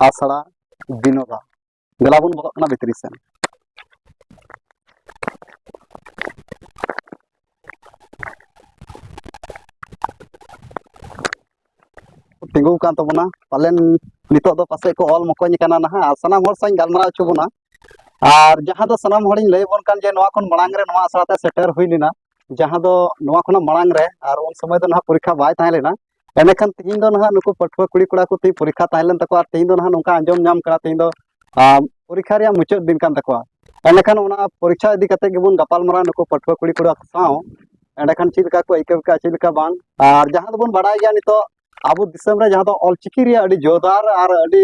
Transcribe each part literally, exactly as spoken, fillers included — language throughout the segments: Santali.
ᱟᱥᱲᱟ ᱵᱤᱱᱳᱫᱟ᱾ ᱫᱮᱞᱟ ᱵᱚᱱ ᱵᱚᱞᱚᱜ ᱠᱟᱱᱟ ᱵᱷᱤᱛᱨᱤ ᱥᱮᱱ᱾ ᱛᱤᱸᱜᱩ ᱟᱠᱟᱱ ᱛᱟᱵᱚᱱᱟ, ᱯᱟᱞᱮᱱ ᱱᱤᱛᱚᱜ ᱫᱚ ᱯᱟᱥᱮᱡ ᱠᱚ ᱚᱞ ᱢᱚᱠᱚᱧ ᱠᱟᱱᱟ ᱱᱟᱦᱟᱜ, ᱟᱨ ᱥᱟᱱᱟᱢ ᱦᱚᱲ ᱥᱟᱶ ᱤᱧ ᱜᱟᱞᱢᱟᱨᱟᱣ ᱦᱚᱪᱚ ᱵᱚᱱᱟ᱾ ᱟᱨ ᱡᱟᱦᱟᱸ ᱫᱚ ᱥᱟᱱᱟᱢ ᱦᱚᱲᱤᱧ ᱞᱟᱹᱭ ᱟᱵᱚᱱ ᱠᱟᱱ ᱡᱮ ᱱᱚᱣᱟ ᱠᱷᱚᱱ ᱢᱟᱲᱟᱝ ᱨᱮ ᱱᱚᱣᱟ ᱟᱥᱲᱟ ᱛᱮ ᱥᱮᱴᱮᱨ ᱦᱩᱭ ᱞᱮᱱᱟ, ᱡᱟᱦᱟᱸ ᱫᱚ ᱱᱚᱣᱟ ᱠᱷᱚᱱᱟᱜ ᱢᱟᱲᱟᱝ ᱨᱮ, ᱟᱨ ᱩᱱ ᱥᱚᱢᱚᱭ ᱫᱚ ᱱᱟᱦᱟᱜ ᱯᱚᱨᱤᱠᱠᱷᱟ ᱵᱟᱭ ᱛᱟᱦᱮᱸ ᱞᱮᱱᱟ᱾ ᱮᱸᱰᱮᱠᱷᱟᱱ ᱛᱤᱦᱤᱧ ᱫᱚ ᱱᱟᱦᱟᱜ ᱱᱩᱠᱩ ᱯᱟᱹᱴᱷᱩᱣᱟᱹ ᱠᱩᱲᱤ ᱠᱚᱲᱟ ᱠᱚ ᱛᱤᱦᱤᱧ ᱯᱚᱨᱤᱠᱠᱷᱟ ᱛᱟᱦᱮᱸ ᱞᱮᱱ ᱛᱟᱠᱚᱣᱟ, ᱟᱨ ᱛᱤᱦᱤᱧ ᱫᱚ ᱱᱟᱦᱟᱜ ᱱᱚᱝᱠᱟ ᱟᱸᱡᱚᱢ ᱧᱟᱢ ᱠᱟᱱᱟ, ᱛᱤᱦᱤᱧ ᱫᱚ, ᱟᱢ, ᱯᱚᱨᱤᱠᱠᱷᱟ ᱨᱮᱭᱟᱜ ᱢᱩᱪᱟᱹᱫ ᱫᱤᱱ ᱠᱟᱱ ᱛᱟᱠᱚᱣᱟ᱾ ᱮᱸᱰᱮᱠᱷᱟᱱ ᱚᱱᱟ ᱯᱚᱨᱤᱠᱠᱷᱟ ᱤᱫᱤ ᱠᱟᱛᱮ ᱜᱮᱵᱚᱱ ᱜᱟᱯᱟᱞ ᱢᱟᱨᱟᱣᱟ ᱱᱩᱠᱩ ᱯᱟᱹᱴᱷᱩᱣᱟᱹ ᱠᱩᱲᱤ ᱠᱚᱲᱟ ᱠᱚ ᱥᱟᱶ᱾ ᱮᱸᱰᱮᱠᱷᱟᱱ ᱪᱮᱫ ᱞᱮᱠᱟ ᱠᱚ ᱟᱹᱭᱠᱟᱹᱣ ᱠᱮᱫᱼᱟ, ᱪᱮᱫ ᱞᱮᱠᱟ ᱵᱟᱝ? ᱟᱨ ᱡᱟᱦᱟᱸ ᱫᱚᱵᱚᱱ ᱵᱟᱲᱟᱭ ᱜᱮᱭᱟ, ᱱᱤᱛᱚᱜ ᱟᱵᱚ ᱫᱤᱥᱚᱢ ᱨᱮ ᱡᱟᱦᱟᱸ ᱫᱚ ᱚᱞᱪᱤᱠᱤ ᱨᱮᱭᱟᱜ ᱟᱹᱰᱤ ᱡᱳᱨᱫᱟᱨ ᱟᱨ ᱟᱹᱰᱤ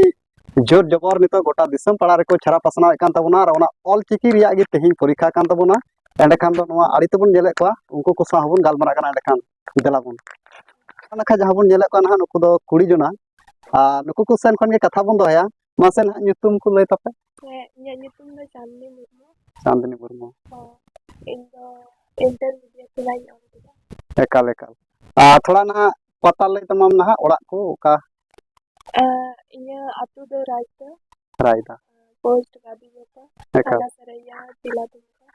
ᱡᱳᱨ ᱡᱚᱵᱚᱨ ᱱᱤᱛᱚᱜ ᱜᱚᱴᱟ ᱫᱤᱥᱚᱢ ᱯᱟᱲᱟ ᱨᱮᱠᱚ ᱪᱷᱟᱨᱟ ᱯᱟᱥᱱᱟᱣᱮᱫ ᱠᱟᱱ ᱛᱟᱵᱚᱱᱟ, ᱟᱨ ᱚᱱᱟ ᱚᱞᱪᱤᱠᱤ ᱨᱮᱭᱟᱜ ᱜᱮ ᱛᱮᱦᱮᱧ ᱯᱚᱨᱤᱠᱠᱷᱟ ᱠᱟᱱ ᱛᱟᱵᱚᱱᱟ᱾ ᱮᱸᱰᱮᱠᱷᱟᱱ ᱫᱚ ᱱᱚᱣᱟ ᱟᱲᱮ ᱛᱮᱵᱚᱱ ᱧᱮᱞᱮᱫ ᱠᱚᱣᱟ, ᱩᱱᱠᱩ ᱠᱚ ᱥᱟᱶ ᱦᱚᱸᱵᱚᱱ ᱜᱟᱞᱢᱟᱨᱟᱜ ᱠᱟᱱᱟ᱾ ᱮᱸᱰᱮᱠᱷᱟᱱ ᱫᱮᱞᱟ ᱵᱚᱱ, ᱚᱱᱟ ᱞᱮᱠᱟ ᱡᱟᱦᱟᱸ ᱵᱚᱱ ᱧᱮᱞᱮᱫ ᱠᱚᱣᱟ ᱱᱟᱦᱟᱜ, ᱱᱩᱠᱩ ᱫᱚ ᱠᱩᱲᱤ ᱡᱚᱱᱟ, ᱟᱨ ᱱᱩᱠᱩ ᱠᱚ ᱥᱮᱱ ᱠᱷᱚᱱ ᱜᱮ ᱠᱟᱛᱷᱟ ᱵᱚᱱ ᱫᱚᱦᱚᱭᱟ᱾ ᱢᱟᱥᱮ ᱱᱟᱦᱟᱜ ᱧᱩᱛᱩᱢ ᱠᱚ ᱞᱟᱹᱭ ᱛᱟᱯᱮ᱾ ᱦᱮᱸ, ᱤᱧᱟᱹᱜ ᱧᱩᱛᱩᱢ ᱫᱚ ᱪᱟᱸᱫᱽᱱᱤ ᱢᱩᱨᱢᱩ᱾ ᱪᱟᱸᱫᱽᱱᱤ ᱢᱩᱨᱢᱩ᱾ ᱦᱚᱸ, ᱤᱧ ᱫᱚ ᱤᱱᱴᱟᱨᱢᱤᱰᱤᱭᱮᱴ ᱠᱷᱚᱱᱟᱜ ᱤᱧ ᱚᱞ ᱠᱮᱫᱟ᱾ ᱮᱠᱟᱞ, ᱮᱠᱟᱞ᱾ ᱟᱨ ᱛᱷᱚᱲᱟ ᱱᱟᱦᱟᱜ ᱯᱟᱛᱟ ᱞᱟᱹᱭ ᱛᱟᱢᱟᱢ ᱱᱟᱦᱟᱜ, ᱚᱲᱟᱜ ᱠᱚ ᱚᱠᱟ? ᱟᱨ ᱤᱧᱟᱹᱜ ᱟᱹᱛᱩ ᱫᱚ ᱨᱟᱭᱛᱟ᱾ ᱨᱟᱭᱛᱟ᱾ ᱯᱳᱥᱴ ᱜᱟᱫᱤᱵᱚᱛᱟ, ᱮᱠᱟᱞ᱾ ᱛᱷᱟᱱᱟ ᱥᱟᱨᱟᱭᱟ, ᱡᱮᱞᱟ ᱫᱩᱢᱠᱟ᱾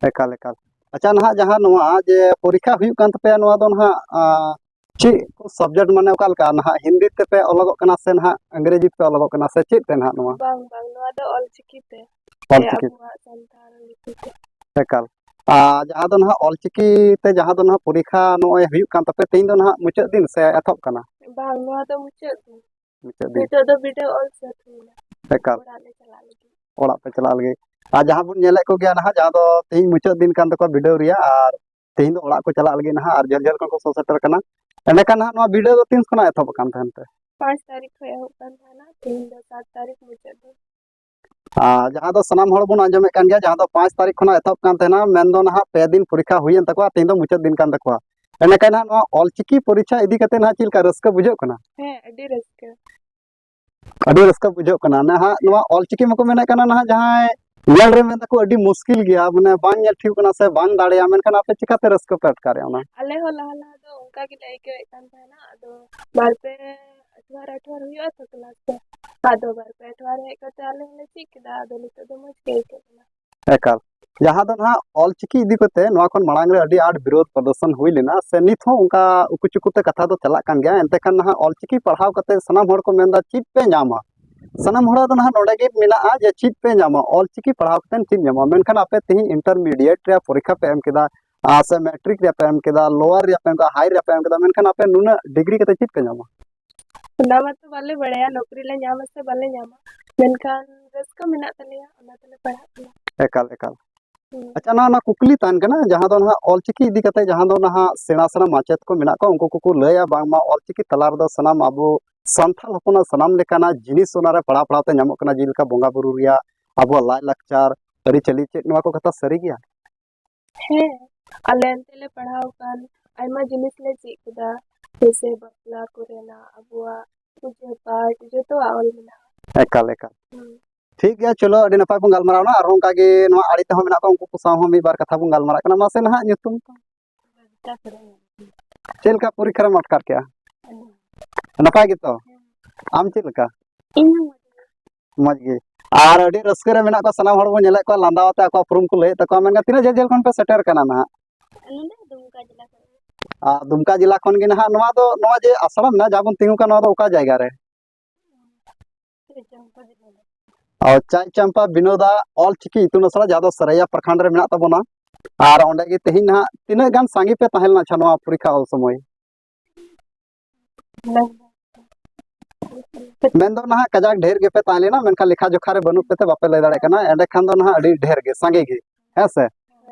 ᱮᱠᱟᱞ, ᱮᱠᱟᱞ᱾ ᱟᱪᱪᱷᱟ, ᱱᱟᱦᱟᱜ ᱡᱟᱦᱟᱸ ᱱᱚᱣᱟ ᱡᱮ ᱯᱚᱨᱤᱠᱠᱷᱟ ᱦᱩᱭᱩᱜ ᱠᱟᱱ ᱛᱟᱯᱮᱭᱟ, ᱱᱚᱣᱟ ᱫᱚ ᱱᱟᱦᱟᱜ, ᱟᱸ, ᱪᱮᱫ ᱠᱚ ᱥᱟᱵᱡᱮᱠᱴ, ᱢᱟᱱᱮ ᱚᱠᱟ ᱞᱮᱠᱟ ᱱᱟᱦᱟᱜ ᱦᱤᱱᱫᱤ ᱛᱮᱯᱮ ᱚᱞᱚᱜᱚᱜ ᱠᱟᱱᱟ ᱥᱮ ᱱᱟᱦᱟᱜ ᱤᱝᱨᱮᱡᱤ ᱛᱮᱯᱮ ᱚᱞᱚᱜᱚᱜ ᱠᱟᱱᱟ ᱥᱮ ᱪᱮᱫ ᱛᱮ ᱱᱟᱦᱟᱜ ᱱᱚᱣᱟ? ᱵᱟᱝ, ᱵᱟᱝ, ᱱᱚᱣᱟ ᱫᱚ ᱚᱞᱪᱤᱠᱤ ᱛᱮ᱾ ᱥᱮ ᱚᱞᱪᱤᱠᱤ ᱛᱮ? ᱟᱵᱚᱣᱟᱜ ᱥᱟᱱᱛᱟᱲ ᱞᱤᱯᱤ ᱛᱮ᱾ ᱮᱠᱟᱞ᱾ ᱟᱨ ᱡᱟᱦᱟᱸ ᱫᱚ ᱱᱟᱦᱟᱜ ᱚᱞᱪᱤᱠᱤ ᱛᱮ ᱡᱟᱦᱟᱸ ᱫᱚ ᱱᱟᱦᱟᱜ ᱯᱚᱨᱤᱠᱠᱷᱟ ᱱᱚᱜᱼᱚᱭ ᱦᱩᱭᱩᱜ ᱠᱟᱱ ᱛᱟᱯᱮ, ᱛᱮᱦᱮᱧ ᱫᱚ ᱱᱟᱦᱟᱜ ᱢᱩᱪᱟᱹᱫ ᱫᱤᱱ ᱥᱮ ᱮᱛᱚᱦᱚᱵ ᱠᱟᱱᱟ? ᱵᱟᱝ, ᱱᱚᱣᱟ ᱫᱚ ᱢᱩᱪᱟᱹᱫ ᱫᱤᱱ᱾ ᱢᱩᱪᱟᱹᱫ ᱫᱤᱱ᱾ ᱱᱤᱛᱚᱜ ᱫᱚ ᱵᱤᱰᱟᱹᱣ ᱚᱞ ᱥᱟᱹᱛ ᱦᱩᱭᱱᱟ᱾ ᱮᱠᱟᱞ᱾ ᱚᱲᱟᱜ ᱞᱮ ᱪᱟᱞᱟᱜ ᱞᱟᱹᱜᱤᱫ᱾ ᱚᱲᱟᱜ ᱯᱮ ᱪᱟᱞᱟᱜ ᱞᱟᱹᱜᱤᱫ᱾ ᱟᱨ ᱡᱟᱦᱟᱸ ᱵᱚᱱ ᱧᱮᱞᱮᱫ ᱠᱚᱜᱮᱭᱟ ᱱᱟᱦᱟᱜ, ᱡᱟᱦᱟᱸ ᱫᱚ ᱛᱮᱦᱮᱧ ᱢᱩᱪᱟᱹᱫ ᱫᱤᱱ ᱠᱟᱱ ᱛᱟᱠᱚᱣᱟ ᱵᱤᱰᱟᱹᱣ ᱨᱮᱭᱟᱜ, ᱟᱨ ᱛᱮᱦᱮᱧ ᱫᱚ ᱚᱲᱟᱜ ᱠᱚ ᱪᱟᱞᱟᱜ ᱞᱟᱹᱜᱤᱫ ᱱᱟᱦᱟᱜ, ᱟᱨ ᱡᱷᱟᱹᱞ ᱡᱷᱟᱹᱞ ᱠᱷᱚᱱ ᱠᱚ ᱥᱚ ᱥᱮᱴᱮᱨ ᱠᱟᱱᱟ᱾ ᱮᱸᱰᱮᱠᱷᱟᱱ ᱱᱟᱦᱟᱜ ᱱᱚᱣᱟ ᱵᱤᱰᱟᱹᱣ ᱫᱚ ᱛᱤᱱ ᱠᱷᱚᱱᱟᱜ ᱮᱛᱚᱦᱚᱵ ᱟᱠᱟᱱ ᱛᱟᱦᱮᱱ ᱛᱮ? ᱯᱟᱸᱪ ᱛᱟᱹᱨᱤᱠᱷ ᱠᱷᱚᱱ ᱮᱦᱚᱵ ᱠᱟᱱ ᱛᱟᱦᱮᱱᱟ, ᱛᱮᱦᱮᱧ ᱫᱚ ᱥᱟᱛ ᱛᱟᱹᱨᱤᱠᱷ ᱢᱩᱪᱟᱹᱫ ᱫᱤᱱ᱾ ᱟᱨ ᱡᱟᱦᱟᱸ ᱫᱚ ᱥᱟᱱᱟᱢ ᱦᱚᱲ ᱵᱚᱱ ᱟᱸᱡᱚᱢᱮᱫ ᱠᱟᱱ ᱜᱮᱭᱟ, ᱡᱟᱦᱟᱸ ᱫᱚ ᱯᱟᱸᱪ ᱛᱟᱹᱨᱤᱠᱷ ᱠᱷᱚᱱᱟᱜ ᱮᱛᱚᱦᱚᱵ ᱠᱟᱱ ᱛᱟᱦᱮᱱᱟ, ᱢᱮᱱᱫᱚ ᱱᱟᱦᱟᱜ ᱯᱮ ᱫᱤᱱ ᱯᱚᱨᱤᱠᱠᱷᱟ ᱦᱩᱭᱮᱱ ᱛᱟᱠᱚᱣᱟ, ᱛᱮᱦᱮᱧ ᱫᱚ ᱢᱩᱪᱟᱹᱫ ᱫᱤᱱ ᱠᱟᱱ ᱛᱟᱠᱚᱣᱟ᱾ ᱮᱸᱰᱮᱠᱷᱟᱱ ᱱᱟᱦᱟᱜ ᱱᱚᱣᱟ ᱚᱞᱪᱤᱠᱤ ᱯᱚᱨᱤᱠᱠᱷᱟ ᱤᱫᱤ ᱠᱟᱛᱮ ᱱᱟᱦᱟᱜ ᱪᱮᱫ ᱞᱮᱠᱟ ᱨᱟᱹᱥᱠᱟᱹ ᱵᱩᱡᱷᱟᱹᱜ ᱠᱟᱱᱟ? ᱦᱮᱸ, ᱟᱹᱰᱤ ᱨᱟᱹᱥᱠᱟᱹ᱾ ᱟᱹᱰᱤ ᱨᱟᱹᱥᱠᱟᱹ ᱵᱩᱡᱷᱟᱹᱜ ᱠᱟᱱᱟ᱾ ᱱᱟᱦᱟᱜ ᱱᱚᱣᱟ ᱚᱞᱪᱤᱠᱤ ᱢᱟᱠᱚ ᱢᱮᱱᱮᱫ ᱠᱟᱱᱟ, ᱱᱟᱦᱟᱜ ᱡᱟᱦᱟᱸᱭ ᱧᱮᱞ ᱨᱮ ᱢᱮᱱ ᱫᱟᱠᱚ ᱟᱹᱰᱤ ᱢᱩᱥᱠᱤᱞ ᱜᱮᱭᱟ, ᱢᱟᱱᱮ ᱵᱟᱝ ᱧᱮᱞ ᱴᱷᱤᱠ ᱠᱟᱱᱟ ᱥᱮ ᱵᱟᱝ ᱫᱟᱲᱮᱭᱟᱜᱼᱟ, ᱢᱮᱱᱠᱷᱟᱱ ᱟᱯᱮ ᱪᱤᱠᱟᱛᱮ ᱨᱟᱹᱥᱠᱟᱹ ᱯᱮ ᱟᱴᱠᱟᱨᱮᱜᱼᱟ ᱚᱱᱟ? ᱟᱞᱮ ᱦᱚᱸ ᱞᱟᱦᱟ ᱞᱟᱦᱟ ᱫᱚ ᱚᱱᱠᱟ ᱜᱮᱞᱮ ᱟᱹᱭᱠᱟᱹᱣᱮᱫ ᱠᱟᱱ ᱛᱟᱦᱮᱱᱟ, ᱟᱫᱚ ᱵᱟᱨ ᱯᱮ ᱟᱴᱷᱣᱟᱨ ᱟᱴᱷᱣᱟᱨ ᱦᱩᱭᱩᱜᱼᱟ ᱛᱚ ᱠᱞᱟᱥ ᱠᱚ᱾ ᱟᱫᱚ ᱵᱟᱨ ᱯᱮ ᱟᱴᱷᱣᱟᱨ ᱦᱮᱡ ᱠᱟᱛᱮ ᱟᱞᱮ ᱦᱚᱸᱞᱮ ᱪᱮᱫ ᱠᱮᱫᱟ, ᱟᱫᱚ ᱱᱤᱛᱚᱜ ᱫᱚ ᱢᱚᱡᱽ ᱜᱮ ᱟᱹᱭᱠᱟᱹᱜ ᱠᱟᱱᱟ᱾ ᱮᱠᱟᱞ᱾ ᱡᱟᱦᱟᱸ ᱫᱚ ᱱᱟᱦᱟᱜ ᱚᱞᱪᱤᱠᱤ ᱤᱫᱤ ᱠᱟᱛᱮ ᱱᱚᱣᱟ ᱠᱷᱚᱱ ᱢᱟᱲᱟᱝ ᱨᱮ ᱟᱹᱰᱤ ᱟᱸᱴ ᱵᱤᱨᱳᱫ ᱯᱨᱚᱫᱚᱨᱥᱚᱱ ᱦᱩᱭ ᱞᱮᱱᱟ, ᱥᱮ ᱱᱤᱛ ᱦᱚᱸ ᱚᱱᱠᱟ ᱩᱠᱩ ᱪᱩᱠᱩ ᱛᱮ ᱠᱟᱛᱷᱟ ᱫᱚ ᱪᱟᱞᱟᱜ ᱠᱟᱱ ᱜᱮᱭᱟ᱾ ᱮᱱᱛᱮ ᱠᱷᱟᱱ ᱱᱟᱦᱟᱜ ᱚᱞᱪᱤᱠᱤ ᱯᱟᱲᱦᱟᱣ ᱠᱟᱛᱮ ᱥᱟᱱᱟᱢ ᱦᱚᱲ ᱠᱚ ᱢᱮᱱᱫᱟ, "ᱪᱮᱫ ᱯᱮ ᱧᱟᱢᱟ?" ᱥᱟᱱᱟᱢ ᱦᱚᱲᱟᱜ ᱫᱚ ᱱᱟᱦᱟᱜ ᱱᱚᱰᱮ ᱜᱮ ᱢᱮᱱᱟᱜᱼᱟ ᱡᱮ ᱪᱮᱫ ᱯᱮ ᱧᱟᱢᱟ, ᱚᱞᱪᱤᱠᱤ ᱯᱟᱲᱦᱟᱣ ᱠᱟᱛᱮ ᱪᱮᱫ ᱧᱟᱢᱚᱜᱼᱟ? ᱢᱮᱱᱠᱷᱟᱱ ᱟᱯᱮ ᱛᱮᱦᱮᱧ ᱤᱱᱴᱟᱨᱢᱤᱰᱤᱭᱮᱴ ᱨᱮᱭᱟᱜ ᱯᱚᱨᱤᱠᱠᱷᱟ ᱯᱮ ᱮᱢ ᱠᱮᱫᱟ, ᱟᱨ ᱥᱮ ᱢᱮᱴᱨᱤᱠ ᱨᱮᱭᱟᱜ ᱯᱮ ᱮᱢ ᱠᱮᱫᱟ, ᱞᱳᱣᱟᱨ ᱨᱮᱭᱟᱜ ᱯᱮ ᱮᱢ ᱠᱮᱫᱟ, ᱦᱟᱭ ᱨᱮᱭᱟᱜ ᱯᱮ ᱮᱢ ᱠᱮᱫᱟ, ᱢᱮᱱᱠᱷᱟᱱ ᱟᱯᱮ ᱱᱩᱱᱟᱹᱜ ᱰᱤᱜᱽᱨᱤ ᱠᱟᱛᱮ ᱪᱮᱫ ᱯᱮ ᱧᱟᱢᱟ? ᱚᱱᱟ ᱢᱟᱛᱚ ᱵᱟᱞᱮ ᱵᱟᱲᱟᱭᱟ, ᱱᱚᱠᱨᱤ ᱞᱮ ᱧᱟᱢᱟ ᱥᱮ ᱵᱟᱞᱮ ᱧᱟᱢᱟ, ᱢᱮᱱᱠᱷᱟᱱ ᱨᱟᱹᱥᱠᱟᱹ ᱢᱮᱱᱟᱜ ᱛᱟᱞᱮᱭᱟ, ᱚᱱᱟ ᱛᱮᱞᱮ ᱯᱟᱲᱦᱟᱜ ᱠᱟᱱᱟ᱾ ᱮᱠᱟᱞ, ᱮᱠᱟᱞ᱾ ᱦᱩᱸ᱾ ᱟᱪᱪᱷᱟ, ᱱᱚᱣᱟ, ᱱᱚᱣᱟ ᱠᱩᱠᱞᱤ ᱛᱟᱦᱮᱱ ᱠᱟᱱᱟ, ᱡᱟᱦᱟᱸ ᱫᱚ ᱱᱟᱦᱟᱜ ᱚᱞᱪᱤᱠᱤ ᱤᱫᱤ ᱠᱟᱛᱮ ᱡᱟᱦᱟᱸ ᱫᱚ ᱱᱟᱦᱟᱜ ᱥᱮᱬᱟ ᱥᱮᱬᱟ ᱢᱟᱪᱮᱫ ᱠᱚ ᱢᱮᱱᱟᱜ ᱠᱚᱣᱟ, ᱩᱱᱠᱩ ᱠᱚᱠᱚ ᱞᱟᱹᱭᱟ ᱵᱟᱝᱢᱟ ᱚᱞᱪᱤᱠᱤ ᱛᱟᱞᱟ ᱨᱮᱫᱚ ᱥᱟᱱᱟᱢ ᱟᱵᱚ ᱥᱟᱱᱛᱟᱲ ᱦᱚᱯᱚᱱᱟᱜ ᱥᱟᱱᱟᱢ ᱞᱮᱠᱟᱱᱟᱜ ᱡᱤᱱᱤᱥ ᱚᱱᱟᱨᱮ ᱯᱟᱲᱦᱟᱣ ᱯᱟᱲᱦᱟᱣ ᱛᱮ ᱧᱟᱢᱚᱜ ᱠᱟᱱᱟ, ᱡᱮᱞᱮᱠᱟ ᱵᱚᱸᱜᱟ ᱵᱩᱨᱩ ᱨᱮᱭᱟᱜ, ᱟᱵᱚᱣᱟᱜ ᱞᱟᱭᱼᱞᱟᱠᱪᱟᱨ, ᱟᱹᱨᱤᱪᱟᱹᱞᱤ, ᱪᱮᱫ ᱱᱚᱣᱟ ᱠᱚ ᱠᱟᱛᱷᱟ ᱥᱟᱹᱨᱤ ᱜᱮᱭᱟ? ᱦᱮᱸ, ᱟᱞᱮ ᱚᱱᱛᱮ ᱞᱮ ᱯᱟᱲᱦᱟᱣ ᱟᱠᱟᱱ ᱟᱭᱢᱟ ᱡᱤᱱᱤᱥ ᱞᱮ ᱪᱮᱫ ᱠᱮᱫᱟ, ᱡᱮᱭᱥᱮ ᱵᱟᱯᱞᱟ ᱠᱚᱨᱮᱱᱟᱜ, ᱟᱵᱚᱣᱟᱜ ᱯᱩᱡᱟᱹ ᱯᱟᱴ, ᱡᱚᱛᱚᱣᱟᱜ ᱚᱞ ᱢᱮᱱᱟᱜᱼᱟ᱾ ᱮᱠᱟᱞ, ᱮᱠᱟᱞ᱾ ᱦᱩᱸ᱾ ᱴᱷᱤᱠ ᱜᱮᱭᱟ, ᱪᱚᱞᱚ, ᱟᱹᱰᱤ ᱱᱟᱯᱟᱭ ᱵᱚᱱ ᱜᱟᱞᱢᱟᱨᱟᱣᱱᱟ᱾ ᱟᱨᱦᱚᱸ ᱚᱱᱠᱟ ᱜᱮ ᱱᱚᱣᱟ ᱟᱲᱮ ᱛᱮᱦᱚᱸ ᱢᱮᱱᱟᱜ ᱠᱚᱣᱟ, ᱩᱱᱠᱩ ᱠᱚ ᱥᱟᱶ ᱦᱚᱸ ᱢᱤᱫ ᱵᱟᱨ ᱠᱟᱛᱷᱟ ᱵᱚᱱ ᱜᱟᱞᱢᱟᱨᱟᱜ ᱠᱟᱱᱟ᱾ ᱢᱟᱥᱮ ᱱᱟᱦᱟᱜ ᱧᱩᱛᱩᱢ? ᱪᱮᱫ ᱞᱮᱠᱟ ᱯᱚᱨᱤᱠᱠᱷᱟ ᱨᱮᱢ ᱟᱴᱠᱟᱨ ᱠᱮᱜᱼᱟ? ᱱᱟᱯᱟᱭ ᱜᱮᱛᱚ? ᱟᱢ ᱪᱮᱫ ᱞᱮᱠᱟ? ᱤᱧ ᱦᱚᱸ ᱢᱚᱡᱽ ᱜᱮ᱾ ᱢᱚᱡᱽ ᱜᱮ᱾ ᱟᱨ ᱟᱹᱰᱤ ᱨᱟᱹᱥᱠᱟᱹ ᱨᱮ ᱢᱮᱱᱟᱜ ᱠᱚᱣᱟ, ᱥᱟᱱᱟᱢ ᱦᱚᱲ ᱵᱚᱱ ᱧᱮᱞᱮᱫ ᱠᱚᱣᱟ, ᱞᱟᱸᱫᱟ ᱟᱛᱮ ᱟᱠᱚᱣᱟᱜ ᱩᱯᱨᱩᱢ ᱠᱚ ᱞᱟᱹᱭᱮᱫ ᱛᱟᱠᱚᱣᱟ᱾ ᱢᱮᱱᱠᱷᱟᱱ ᱛᱤᱱᱟᱹᱜ ᱡᱷᱟᱹᱞ ᱡᱷᱟᱹᱞ ᱠᱷᱚᱱ ᱯᱮ ᱥᱮᱴᱮᱨ ᱠᱟᱱᱟ ᱱᱟᱦᱟᱜ? ᱱᱚᱰᱮ ᱫᱩᱢᱠᱟ ᱡᱮᱞᱟ ᱠᱷᱚᱱ᱾ ᱟᱨ ᱫᱩᱢᱠᱟ ᱡᱮᱞᱟ ᱠᱷᱚᱱ ᱜᱮ ᱱᱟᱦᱟᱜ ᱱᱚᱣᱟ ᱫᱚ, ᱱᱚᱣᱟ ᱡᱮ ᱟᱥᱲᱟ ᱢᱮᱱᱟᱜᱼᱟ, ᱡᱟᱦᱟᱸ ᱵᱚᱱ ᱛᱤᱸᱜᱩ ᱠᱟᱱᱟ, ᱱᱚᱣᱟ ᱫᱚ ᱚᱠᱟ ᱡᱟᱭᱜᱟ ᱨᱮ? ᱪᱟᱸᱭ ᱪᱟᱢᱯᱟ ᱵᱤᱱᱳᱫᱟ ᱚᱞ ᱪᱤᱠᱤ ᱤᱛᱩᱱ ᱟᱥᱲᱟ, ᱡᱟᱦᱟᱸ ᱫᱚ ᱥᱟᱹᱨᱟᱹᱭᱟ ᱯᱨᱚᱠᱷᱚᱸᱰ ᱨᱮ ᱢᱮᱱᱟᱜ ᱛᱟᱵᱚᱱᱟ᱾ ᱟᱨ ᱚᱸᱰᱮ ᱜᱮ ᱛᱮᱦᱮᱧ ᱱᱟᱦᱟᱜ ᱛᱤᱱᱟᱹᱜ ᱜᱟᱱ ᱥᱟᱸᱜᱮ ᱯᱮ ᱛᱟᱦᱮᱸ ᱞᱮᱱᱟ, ᱟᱪᱪᱷᱟ, ᱱᱚᱣᱟ ᱯᱚᱨᱤᱠᱠᱷᱟ ᱚᱞ ᱥᱚᱢᱚᱭ? ᱢᱮᱱᱫᱚ ᱱᱟᱦᱟᱜ ᱠᱟᱡᱟᱠ ᱰᱷᱮᱨ ᱜᱮᱯᱮ ᱛᱟᱦᱮᱸ ᱞᱮᱱᱟ, ᱢᱮᱱᱠᱷᱟᱱ ᱞᱮᱠᱷᱟ ᱡᱚᱠᱷᱟ ᱨᱮ ᱵᱟᱹᱱᱩᱜ ᱯᱮᱛᱮ ᱵᱟᱯᱮ ᱞᱟᱹᱭ ᱫᱟᱲᱮᱭᱟᱜ ᱠᱟᱱᱟ᱾ ᱮᱸᱰᱮᱠᱷᱟᱱ ᱫᱚ ᱱᱟᱦᱟᱜ ᱟᱹᱰᱤ ᱰᱷᱮᱨ ᱜᱮ, ᱥᱟᱸᱜᱮ ᱜᱮ, ᱦᱮᱸ ᱥᱮ?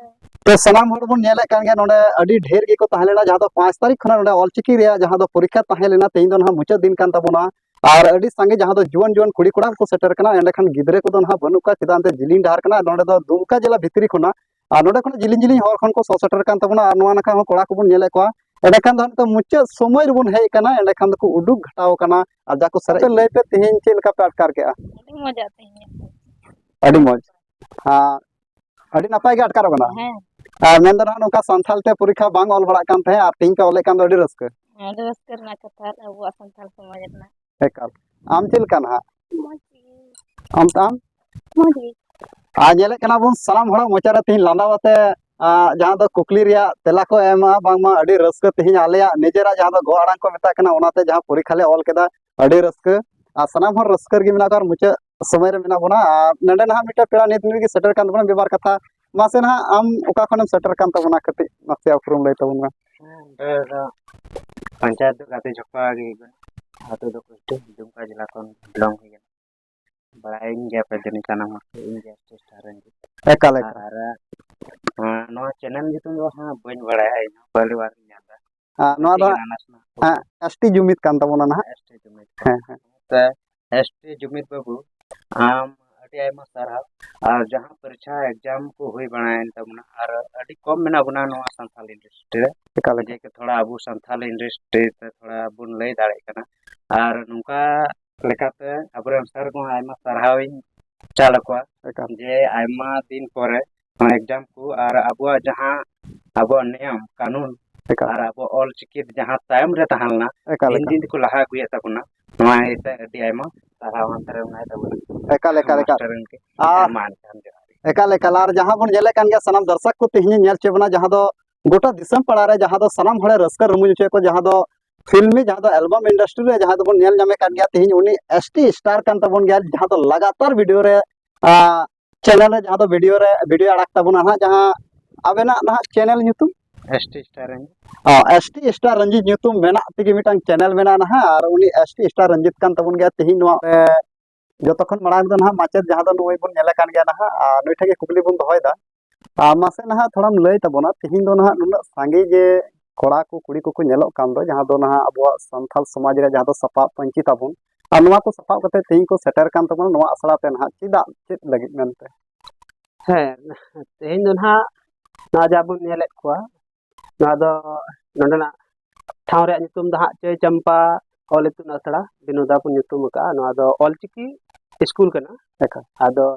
ᱛᱚ, ᱥᱟᱱᱟᱢ ᱦᱚᱲ ᱵᱚᱱ ᱧᱮᱞᱮᱫ ᱠᱟᱱ ᱜᱮᱭᱟ, ᱱᱚᱰᱮ ᱟᱹᱰᱤ ᱰᱷᱮᱨ ᱜᱮᱠᱚ ᱛᱟᱦᱮᱸ ᱞᱮᱱᱟ᱾ ᱡᱟᱦᱟᱸ ᱫᱚ ᱯᱟᱸᱪ ᱛᱟᱹᱨᱤᱠᱷ ᱠᱷᱚᱱᱟᱜ ᱱᱚᱰᱮ ᱚᱞᱪᱤᱠᱤ ᱨᱮᱭᱟᱜ ᱡᱟᱦᱟᱸ ᱫᱚ ᱯᱚᱨᱤᱠᱠᱷᱟ ᱛᱟᱦᱮᱸ ᱞᱮᱱᱟ, ᱛᱮᱦᱮᱧ ᱫᱚ ᱱᱟᱦᱟᱜ ᱢᱩᱪᱟᱹᱫ ᱫᱤᱱ ᱠᱟᱱ ᱛᱟᱵᱚᱱᱟ᱾ ᱟᱨ ᱟᱹᱰᱤ ᱥᱟᱸᱜᱮ ᱡᱟᱦᱟᱸ ᱫᱚ ᱡᱩᱣᱟᱹᱱ ᱡᱩᱣᱟᱹᱱ ᱠᱩᱲᱤ ᱠᱚᱲᱟ ᱠᱚ ᱥᱮᱴᱮᱨ ᱠᱟᱱᱟ, ᱮᱸᱰᱮᱠᱷᱟᱱ ᱜᱤᱫᱽᱨᱟᱹ ᱠᱚᱫᱚ ᱱᱟᱦᱟᱜ ᱵᱟᱹᱱᱩᱜ ᱠᱚᱣᱟ, ᱪᱮᱫᱟᱜ ᱮᱱᱛᱮ ᱡᱤᱞᱤᱧ ᱰᱟᱦᱟᱨ ᱠᱟᱱᱟ᱾ ᱱᱚᱰᱮ ᱫᱚ ᱫᱩᱢᱠᱟ ᱡᱮᱞᱟ ᱵᱷᱤᱛᱨᱤ ᱠᱷᱚᱱᱟᱜ ᱟᱨ ᱱᱚᱰᱮ ᱠᱷᱚᱱᱟᱜ ᱡᱤᱞᱤᱧ ᱡᱤᱞᱤᱧ ᱦᱚᱨ ᱠᱷᱚᱱ ᱠᱚ ᱥᱚ ᱥᱮᱴᱮᱨ ᱠᱟᱱ ᱛᱟᱵᱚᱱᱟ᱾ ᱟᱨ ᱱᱚᱣᱟ ᱱᱟᱠᱷᱟ ᱦᱚᱸ ᱠᱚᱲᱟ ᱠᱚᱵᱚᱱ ᱧᱮᱞᱮᱫ ᱠᱚᱣᱟ᱾ ᱮᱸᱰᱮᱠᱷᱟᱱ ᱫᱚ ᱱᱤᱛᱚᱜ ᱢᱩᱪᱟᱹᱫ ᱥᱚᱢᱚᱭ ᱨᱮᱵᱚᱱ ᱦᱮᱡ ᱟᱠᱟᱱᱟ, ᱮᱸᱰᱮᱠᱷᱟᱱ ᱫᱚᱠᱚ ᱩᱰᱩᱠ ᱜᱷᱟᱴᱟᱣ ᱟᱠᱟᱱᱟ᱾ ᱟᱨ ᱡᱟ ᱠᱚ ᱥᱮᱨᱮᱧ ᱞᱟᱹᱭ ᱯᱮ, ᱛᱮᱦᱮᱧ ᱪᱮᱫ ᱞᱮᱠᱟ ᱯᱮ ᱟᱴᱠᱟᱨ ᱠᱮᱜᱼᱟ? ᱟᱹᱰᱤ ᱢᱚᱡᱟ ᱛᱮᱦᱮᱧ᱾ ᱟᱹᱰᱤ ᱢᱚᱡᱽ᱾ ᱟᱨ ᱟᱹᱰᱤ ᱱᱟᱯᱟᱭ ᱜᱮ ᱟᱴᱠᱟᱨᱚᱜ ᱠᱟᱱᱟ᱾ ᱦᱮᱸ᱾ ᱟᱨ ᱢᱮᱱᱫᱚ ᱱᱟᱦᱟᱜ ᱱᱚᱝᱠᱟ ᱥᱟᱱᱛᱷᱟᱞ ᱛᱮ ᱯᱚᱨᱤᱠᱠᱷᱟ ᱵᱟᱝ ᱚᱞ ᱵᱟᱲᱟᱜ ᱠᱟᱱ ᱛᱟᱦᱮᱸᱫ, ᱟᱨ ᱛᱮᱦᱮᱧ ᱯᱮ ᱚᱞᱮᱫ ᱠᱟᱱ ᱫᱚ ᱟᱹᱰᱤ ᱨᱟᱹᱥᱠᱟᱹ᱾ ᱟᱹᱰᱤ ᱨᱟᱹᱥᱠᱟᱹ ᱨᱮᱱᱟᱜ ᱠᱟᱛᱷᱟ ᱟᱵᱚᱣᱟᱜ ᱥᱟᱱᱛᱟᱲ ᱥᱚᱢᱟᱡᱽ ᱨᱮᱱᱟᱜ᱾ ᱮᱠᱟᱞ᱾ ᱟᱢ ᱪᱮᱫ ᱞᱮᱠᱟ ᱱᱟᱦᱟᱜ? ᱟᱢ ᱛᱟᱢ? ᱢᱚᱡᱽ ᱜᱮ᱾ ᱟᱨ ᱧᱮᱞᱮᱫ ᱠᱟᱱᱟ ᱵᱚᱱ ᱥᱟᱱᱟᱢ ᱦᱚᱲᱟᱜ ᱢᱚᱪᱟ ᱨᱮ ᱛᱮᱦᱮᱧ ᱞᱟᱸᱫᱟ ᱟᱛᱮ, ᱟᱨ ᱡᱟᱦᱟᱸ ᱫᱚ ᱠᱩᱠᱞᱤ ᱨᱮᱭᱟᱜ ᱛᱮᱞᱟ ᱠᱚ ᱮᱢᱟ, ᱵᱟᱝᱢᱟ ᱟᱹᱰᱤ ᱨᱟᱹᱥᱠᱟᱹ ᱛᱮᱦᱮᱧ ᱟᱞᱮᱭᱟᱜ ᱱᱤᱡᱮᱨᱟᱜ ᱡᱟᱦᱟᱸ ᱫᱚ ᱜᱚ ᱟᱲᱟᱝ ᱠᱚ ᱢᱮᱛᱟᱜ ᱠᱟᱱᱟ, ᱚᱱᱟᱛᱮ ᱡᱟᱦᱟᱸ ᱯᱚᱨᱤᱠᱠᱷᱟ ᱞᱮ ᱚᱞ ᱠᱮᱫᱟ, ᱟᱹᱰᱤ ᱨᱟᱹᱥᱠᱟᱹ᱾ ᱟᱨ ᱥᱟᱱᱟᱢ ᱦᱚᱲ ᱨᱟᱹᱥᱠᱟᱹ ᱨᱮᱜᱮ ᱢᱮᱱᱟᱜ ᱠᱚᱣᱟ, ᱟᱨ ᱢᱩᱪᱟᱹᱫ ᱥᱚᱢᱚᱭ ᱨᱮ ᱢᱮᱱᱟᱜ ᱵᱚᱱᱟ᱾ ᱟᱨ ᱱᱚᱰᱮ ᱱᱟᱦᱟᱜ ᱢᱤᱫᱴᱮᱱ ᱯᱮᱲᱟ ᱱᱤᱛ ᱱᱩᱭ ᱜᱮ ᱥᱮᱴᱮᱨ ᱠᱟᱱ ᱛᱟᱵᱚᱱᱟ, ᱢᱤᱫ ᱵᱟᱨ ᱠᱟᱛᱷᱟ ᱢᱟᱥᱮ ᱱᱟᱦᱟᱜ ᱟᱢ ᱚᱠᱟ ᱠᱷᱚᱱᱮᱢ ᱥᱮᱴᱮᱨ ᱠᱟᱱ ᱛᱟᱵᱚᱱᱟ, ᱠᱟᱹᱴᱤᱡ ᱱᱟᱥᱮ ᱩᱯᱨᱩᱢ ᱞᱟᱹᱭ ᱛᱟᱵᱚᱱ ᱢᱮ᱾ ᱦᱮᱸ, ᱱᱚᱰᱮ ᱫᱚ ᱯᱚᱧᱪᱟᱭᱮᱛ ᱫᱚ ᱜᱟᱛᱮ ᱡᱷᱚᱠᱟ ᱜᱮ ᱦᱩᱭᱩᱜ ᱠᱟᱱᱟ᱾ ᱟᱹᱛᱩ ᱫᱚ ᱠᱩᱥᱴᱤ, ᱫᱩᱢᱠᱟ ᱡᱮᱞᱟ ᱠᱷᱚᱱ ᱵᱤᱞᱚᱝ ᱦᱩᱭ ᱠᱟᱱᱟ᱾ ᱵᱟᱲᱟᱭᱤᱧ ᱜᱮᱭᱟ ᱯᱮ ᱡᱟᱹᱱᱤᱡ ᱥᱟᱱᱟᱢ ᱦᱚᱲ ᱠᱚ, ᱤᱧ ᱜᱮ ᱟᱨᱴᱤᱥᱴ ᱨᱚᱧᱡᱤᱛ᱾ ᱮᱠᱟᱞ, ᱮᱠᱟᱞ᱾ ᱟᱨ ᱱᱚᱣᱟ ᱪᱮᱱᱮᱞ ᱧᱩᱛᱩᱢ ᱫᱚ ᱦᱟᱸᱜ ᱵᱟᱹᱧ ᱵᱟᱲᱟᱭᱟ, ᱤᱧ ᱦᱚᱸ ᱯᱟᱹᱦᱞᱤ ᱵᱟᱨ ᱤᱧ ᱧᱮᱞ ᱮᱫᱟ᱾ ᱟᱨ ᱱᱚᱣᱟ ᱫᱚ ᱴᱷᱤᱠ ᱜᱮᱭᱟ, ᱦᱟᱸᱜ, ᱱᱟᱥᱮᱱᱟᱜ ᱦᱮᱸ, ᱮᱥ ᱴᱤ ᱡᱩᱢᱤᱫ ᱠᱟᱱ ᱛᱟᱵᱚᱱᱟ ᱱᱟᱦᱟᱜ᱾ ᱮᱥ ᱴᱤ ᱡᱩᱢᱤᱫ ᱠᱟᱱ ᱦᱮᱸ, ᱦᱮᱸ᱾ ᱛᱟᱵᱚᱱᱟ᱾ ᱛᱮ ᱮᱥ ᱴᱤ ᱡᱩᱢᱤᱫ ᱵᱟᱹᱵᱩ, ᱟᱢ ᱟᱹᱰᱤ ᱟᱭᱢᱟ ᱥᱟᱨᱦᱟᱣ᱾ ᱟᱨ ᱡᱟᱦᱟᱸ ᱯᱚᱨᱤᱠᱷᱟ ᱮᱠᱡᱟᱢ ᱠᱚ ᱦᱩᱭ ᱵᱟᱲᱟᱭᱮᱱ ᱛᱟᱵᱚᱱᱟ, ᱟᱨ ᱟᱹᱰᱤ ᱠᱚᱢ ᱢᱮᱱᱟᱜ ᱵᱚᱱᱟ ᱱᱚᱣᱟ ᱥᱟᱱᱛᱟᱞ ᱤᱱᱰᱟᱥᱴᱨᱤ ᱨᱮ᱾ ᱮᱠᱟᱞ, ᱮᱠᱟᱞ᱾ ᱡᱮ ᱛᱷᱚᱲᱟ ᱟᱵᱚ ᱥᱟᱱᱛᱟᱞ ᱤᱱᱰᱟᱥᱴᱨᱤ ᱛᱮ ᱛᱷᱚᱲᱟ ᱵᱚᱱ ᱞᱟᱹᱭ ᱫᱟᱲᱮᱭᱟᱜ ᱠᱟᱱᱟ᱾ ᱟᱨ ᱱᱚᱝᱠᱟ ᱞᱮᱠᱟᱛᱮ ᱟᱵᱚᱨᱮᱱ ᱥᱟᱨ ᱠᱚᱦᱚᱸ ᱟᱭᱢᱟ ᱥᱟᱨᱦᱟᱣᱤᱧ ᱪᱟᱞ ᱟᱠᱚᱣᱟ᱾ ᱮᱠᱟᱞ᱾ ᱡᱮ ᱟᱭᱢᱟ ᱫᱤᱱ ᱯᱚᱨᱮ ᱱᱚᱣᱟ ᱮᱠᱡᱟᱢ ᱠᱚ ᱟᱨ ᱟᱵᱚᱣᱟᱜ ᱡᱟᱦᱟᱸ ᱟᱵᱚᱣᱟᱜ ᱱᱤᱭᱚᱢ ᱠᱟᱹᱱᱩᱱ ᱮᱠᱟᱞ᱾ ᱟᱨ ᱟᱵᱚᱣᱟᱜ ᱚᱞ ᱪᱤᱠᱤ ᱡᱟᱦᱟᱸ ᱛᱟᱭᱚᱢ ᱨᱮ ᱛᱟᱦᱮᱸ ᱞᱮᱱᱟ, ᱮᱠᱟᱞ, ᱫᱤᱱ ᱮᱠᱟᱞ᱾ ᱫᱤᱱ ᱛᱮᱠᱚ ᱞᱟᱦᱟ ᱟᱹᱜᱩᱭᱮᱫ ᱛᱟᱵᱚᱱᱟ᱾ ᱱᱚᱣᱟ ᱤᱭᱟᱹᱛᱮ ᱟᱹᱰᱤ ᱟᱭᱢᱟ ᱥᱟᱨᱦᱟᱣ ᱚᱱᱛᱮ ᱨᱮ ᱢᱮᱱᱟᱭ ᱛᱟᱵᱚᱱᱟ᱾ ᱮᱠᱟᱞ, ᱮᱠᱟᱞ, ᱮᱠᱟᱞ᱾ ᱢᱟᱥᱴᱟᱨ ᱜᱚᱢᱠᱮ, ᱟᱨ ᱟᱭᱢᱟ ᱟᱭᱢᱟ ᱡᱚᱦᱟᱨ᱾ ᱮᱠᱟᱞ, ᱮᱠᱟᱞ᱾ ᱟᱨ ᱡᱟᱦᱟᱸ ᱵᱚᱱ ᱧᱮᱞᱮᱫ ᱠᱟᱱ ᱜᱮᱭᱟ, ᱥᱟᱱᱟᱢ ᱫᱚᱨᱥᱚᱠ ᱠᱚ ᱛᱮᱦᱮᱧ ᱧᱮᱞ ᱦᱚᱪᱚᱭᱮᱫ ᱵᱚᱱᱟ, ᱡᱟᱦᱟᱸ ᱫᱚ ᱜᱚᱴᱟ ᱫᱤᱥᱚᱢ ᱯᱟᱲᱟ ᱨᱮ ᱡᱟᱦᱟᱸ ᱫᱚ ᱥᱟᱱᱟᱢ ᱦᱚᱲᱮ ᱨᱟᱹᱥᱠᱟᱹ ᱨᱚᱢᱚᱡᱽ ᱦᱚᱪᱚᱭᱮᱫ ᱠᱚ, ᱡᱟᱦᱟᱸ ᱫᱚ ᱯᱷᱤᱞᱢᱤ, ᱡᱟᱦᱟᱸ ᱫᱚ ᱮᱞᱵᱟᱢ ᱤᱱᱰᱟᱥᱴᱨᱤ ᱨᱮ ᱡᱟᱦᱟᱸ ᱫᱚᱵᱚᱱ ᱧᱮᱞ ᱧᱟᱢᱮᱫ ᱠᱟᱱ ᱜᱮᱭᱟ, ᱛᱮᱦᱮᱧ ᱩᱱᱤ ᱮᱥ ᱴᱤ ᱥᱴᱟᱨ ᱠᱟᱱ ᱛᱟᱵᱚᱱ ᱜᱮᱭᱟ, ᱡᱟᱦᱟᱸ ᱫᱚ ᱞᱟᱜᱟᱛᱟᱨ ᱵᱷᱤᱰᱤᱭᱳ ᱨᱮ, ᱟᱸ, ᱪᱮᱱᱮᱞ ᱨᱮ ᱡᱟᱦᱟᱸ ᱫᱚ ᱵᱷᱤᱰᱤᱭᱳ ᱨᱮ, ᱵᱷᱤᱰᱤᱭᱳ ᱟᱲᱟᱜ ᱛᱟᱵᱚᱱᱟ ᱱᱟᱦᱟᱜ, ᱡᱟᱦᱟᱸ ᱟᱵᱮᱱᱟᱜ ᱱᱟᱦᱟᱜ ᱪᱮᱱᱮᱞ ᱧᱩᱛᱩᱢ? ᱮᱥ ᱴᱤ ᱥᱴᱟᱨ ᱨᱮ᱾ ᱚ, ᱮᱥ ᱴᱤ ᱥᱴᱟᱨ ᱨᱚᱧᱡᱤᱛ ᱧᱩᱛᱩᱢ ᱢᱮᱱᱟᱜ ᱛᱮᱜᱮ ᱢᱤᱫᱴᱟᱝ ᱪᱮᱱᱮᱞ ᱢᱮᱱᱟᱜᱼᱟ ᱱᱟᱦᱟᱜ, ᱟᱨ ᱩᱱᱤ ᱮᱥ ᱴᱤ ᱥᱴᱟᱨ ᱨᱚᱧᱡᱤᱛ ᱠᱟᱱ ᱛᱟᱵᱚᱱ ᱜᱮᱭᱟ᱾ ᱛᱮᱦᱮᱧ ᱱᱚᱣᱟ, ᱮ, ᱡᱚᱛᱚ ᱠᱷᱚᱱ ᱢᱟᱲᱟᱝ ᱨᱮᱫᱚ ᱱᱟᱦᱟᱜ ᱢᱟᱪᱮᱫ ᱡᱟᱦᱟᱸ ᱫᱚ ᱱᱩᱭ ᱵᱚᱱ ᱧᱮᱞᱮ ᱠᱟᱱ ᱜᱮᱭᱟ ᱱᱟᱦᱟᱜ, ᱟᱨ ᱱᱩᱭ ᱴᱷᱮᱱ ᱜᱮ ᱠᱩᱠᱞᱤ ᱵᱚᱱ ᱫᱚᱦᱚᱭᱮᱫᱟ᱾ ᱟᱨ ᱢᱟᱥᱮ ᱱᱟᱦᱟᱜ ᱛᱷᱚᱲᱟᱢ ᱞᱟᱹᱭ ᱛᱟᱵᱚᱱᱟ, ᱛᱮᱦᱮᱧ ᱫᱚ ᱱᱟᱦᱟᱜ ᱱᱩᱱᱟᱹᱜ ᱥᱟᱸᱜᱮ ᱡᱮ ᱠᱚᱲᱟ ᱠᱚ ᱠᱩᱲᱤ ᱠᱚᱠᱚ ᱧᱮᱞᱚᱜ ᱠᱟᱱ ᱫᱚ, ᱡᱟᱦᱟᱸ ᱫᱚ ᱱᱟᱦᱟᱜ ᱟᱵᱚᱣᱟᱜ ᱥᱟᱱᱛᱟᱲ ᱥᱚᱢᱟᱡᱽ ᱨᱮ ᱡᱟᱦᱟᱸ ᱫᱚ ᱥᱟᱯᱟᱵ ᱯᱟᱹᱧᱪᱤ ᱛᱟᱵᱚᱱ, ᱟᱨ ᱱᱚᱣᱟ ᱠᱚ ᱥᱟᱯᱟᱵ ᱠᱟᱛᱮ ᱛᱮᱦᱮᱧ ᱠᱚ ᱥᱮᱴᱮᱨ ᱠᱟᱱ ᱛᱟᱵᱚᱱᱟ ᱱᱚᱣᱟ ᱟᱥᱲᱟ ᱛᱮ ᱱᱟᱦᱟᱜ, ᱪᱮᱫᱟᱜ, ᱪᱮᱫ ᱞᱟᱹᱜᱤᱫ ᱢᱮᱱᱛᱮ? ᱦᱮᱸ, ᱛᱮᱦᱮᱧ ᱫᱚ ᱱᱟᱦᱟᱜ ᱱᱚᱣᱟ ᱡᱟᱦᱟᱸ ᱵᱚᱱ ᱧᱮᱞᱮᱫ ᱠᱚᱣᱟ, ᱱᱚᱣᱟ ᱫᱚ ᱱᱚᱰᱮᱱᱟᱜ ᱴᱷᱟᱶ ᱨᱮᱭᱟᱜ ᱧᱩᱛᱩᱢ ᱫᱚ ᱦᱟᱸᱜ ᱪᱟᱹᱭ ᱪᱟᱢᱯᱟ ᱚᱞ ᱤᱛᱩᱱ ᱟᱥᱲᱟ ᱵᱤᱱᱳᱫᱟ ᱵᱚᱱ ᱧᱩᱛᱩᱢ ᱟᱠᱟᱫᱼᱟ᱾ ᱱᱚᱣᱟ ᱫᱚ ᱚᱞᱪᱤᱠᱤ ᱥᱠᱩᱞ ᱠᱟᱱᱟ᱾ ᱮᱠᱟᱞ᱾ ᱟᱫᱚ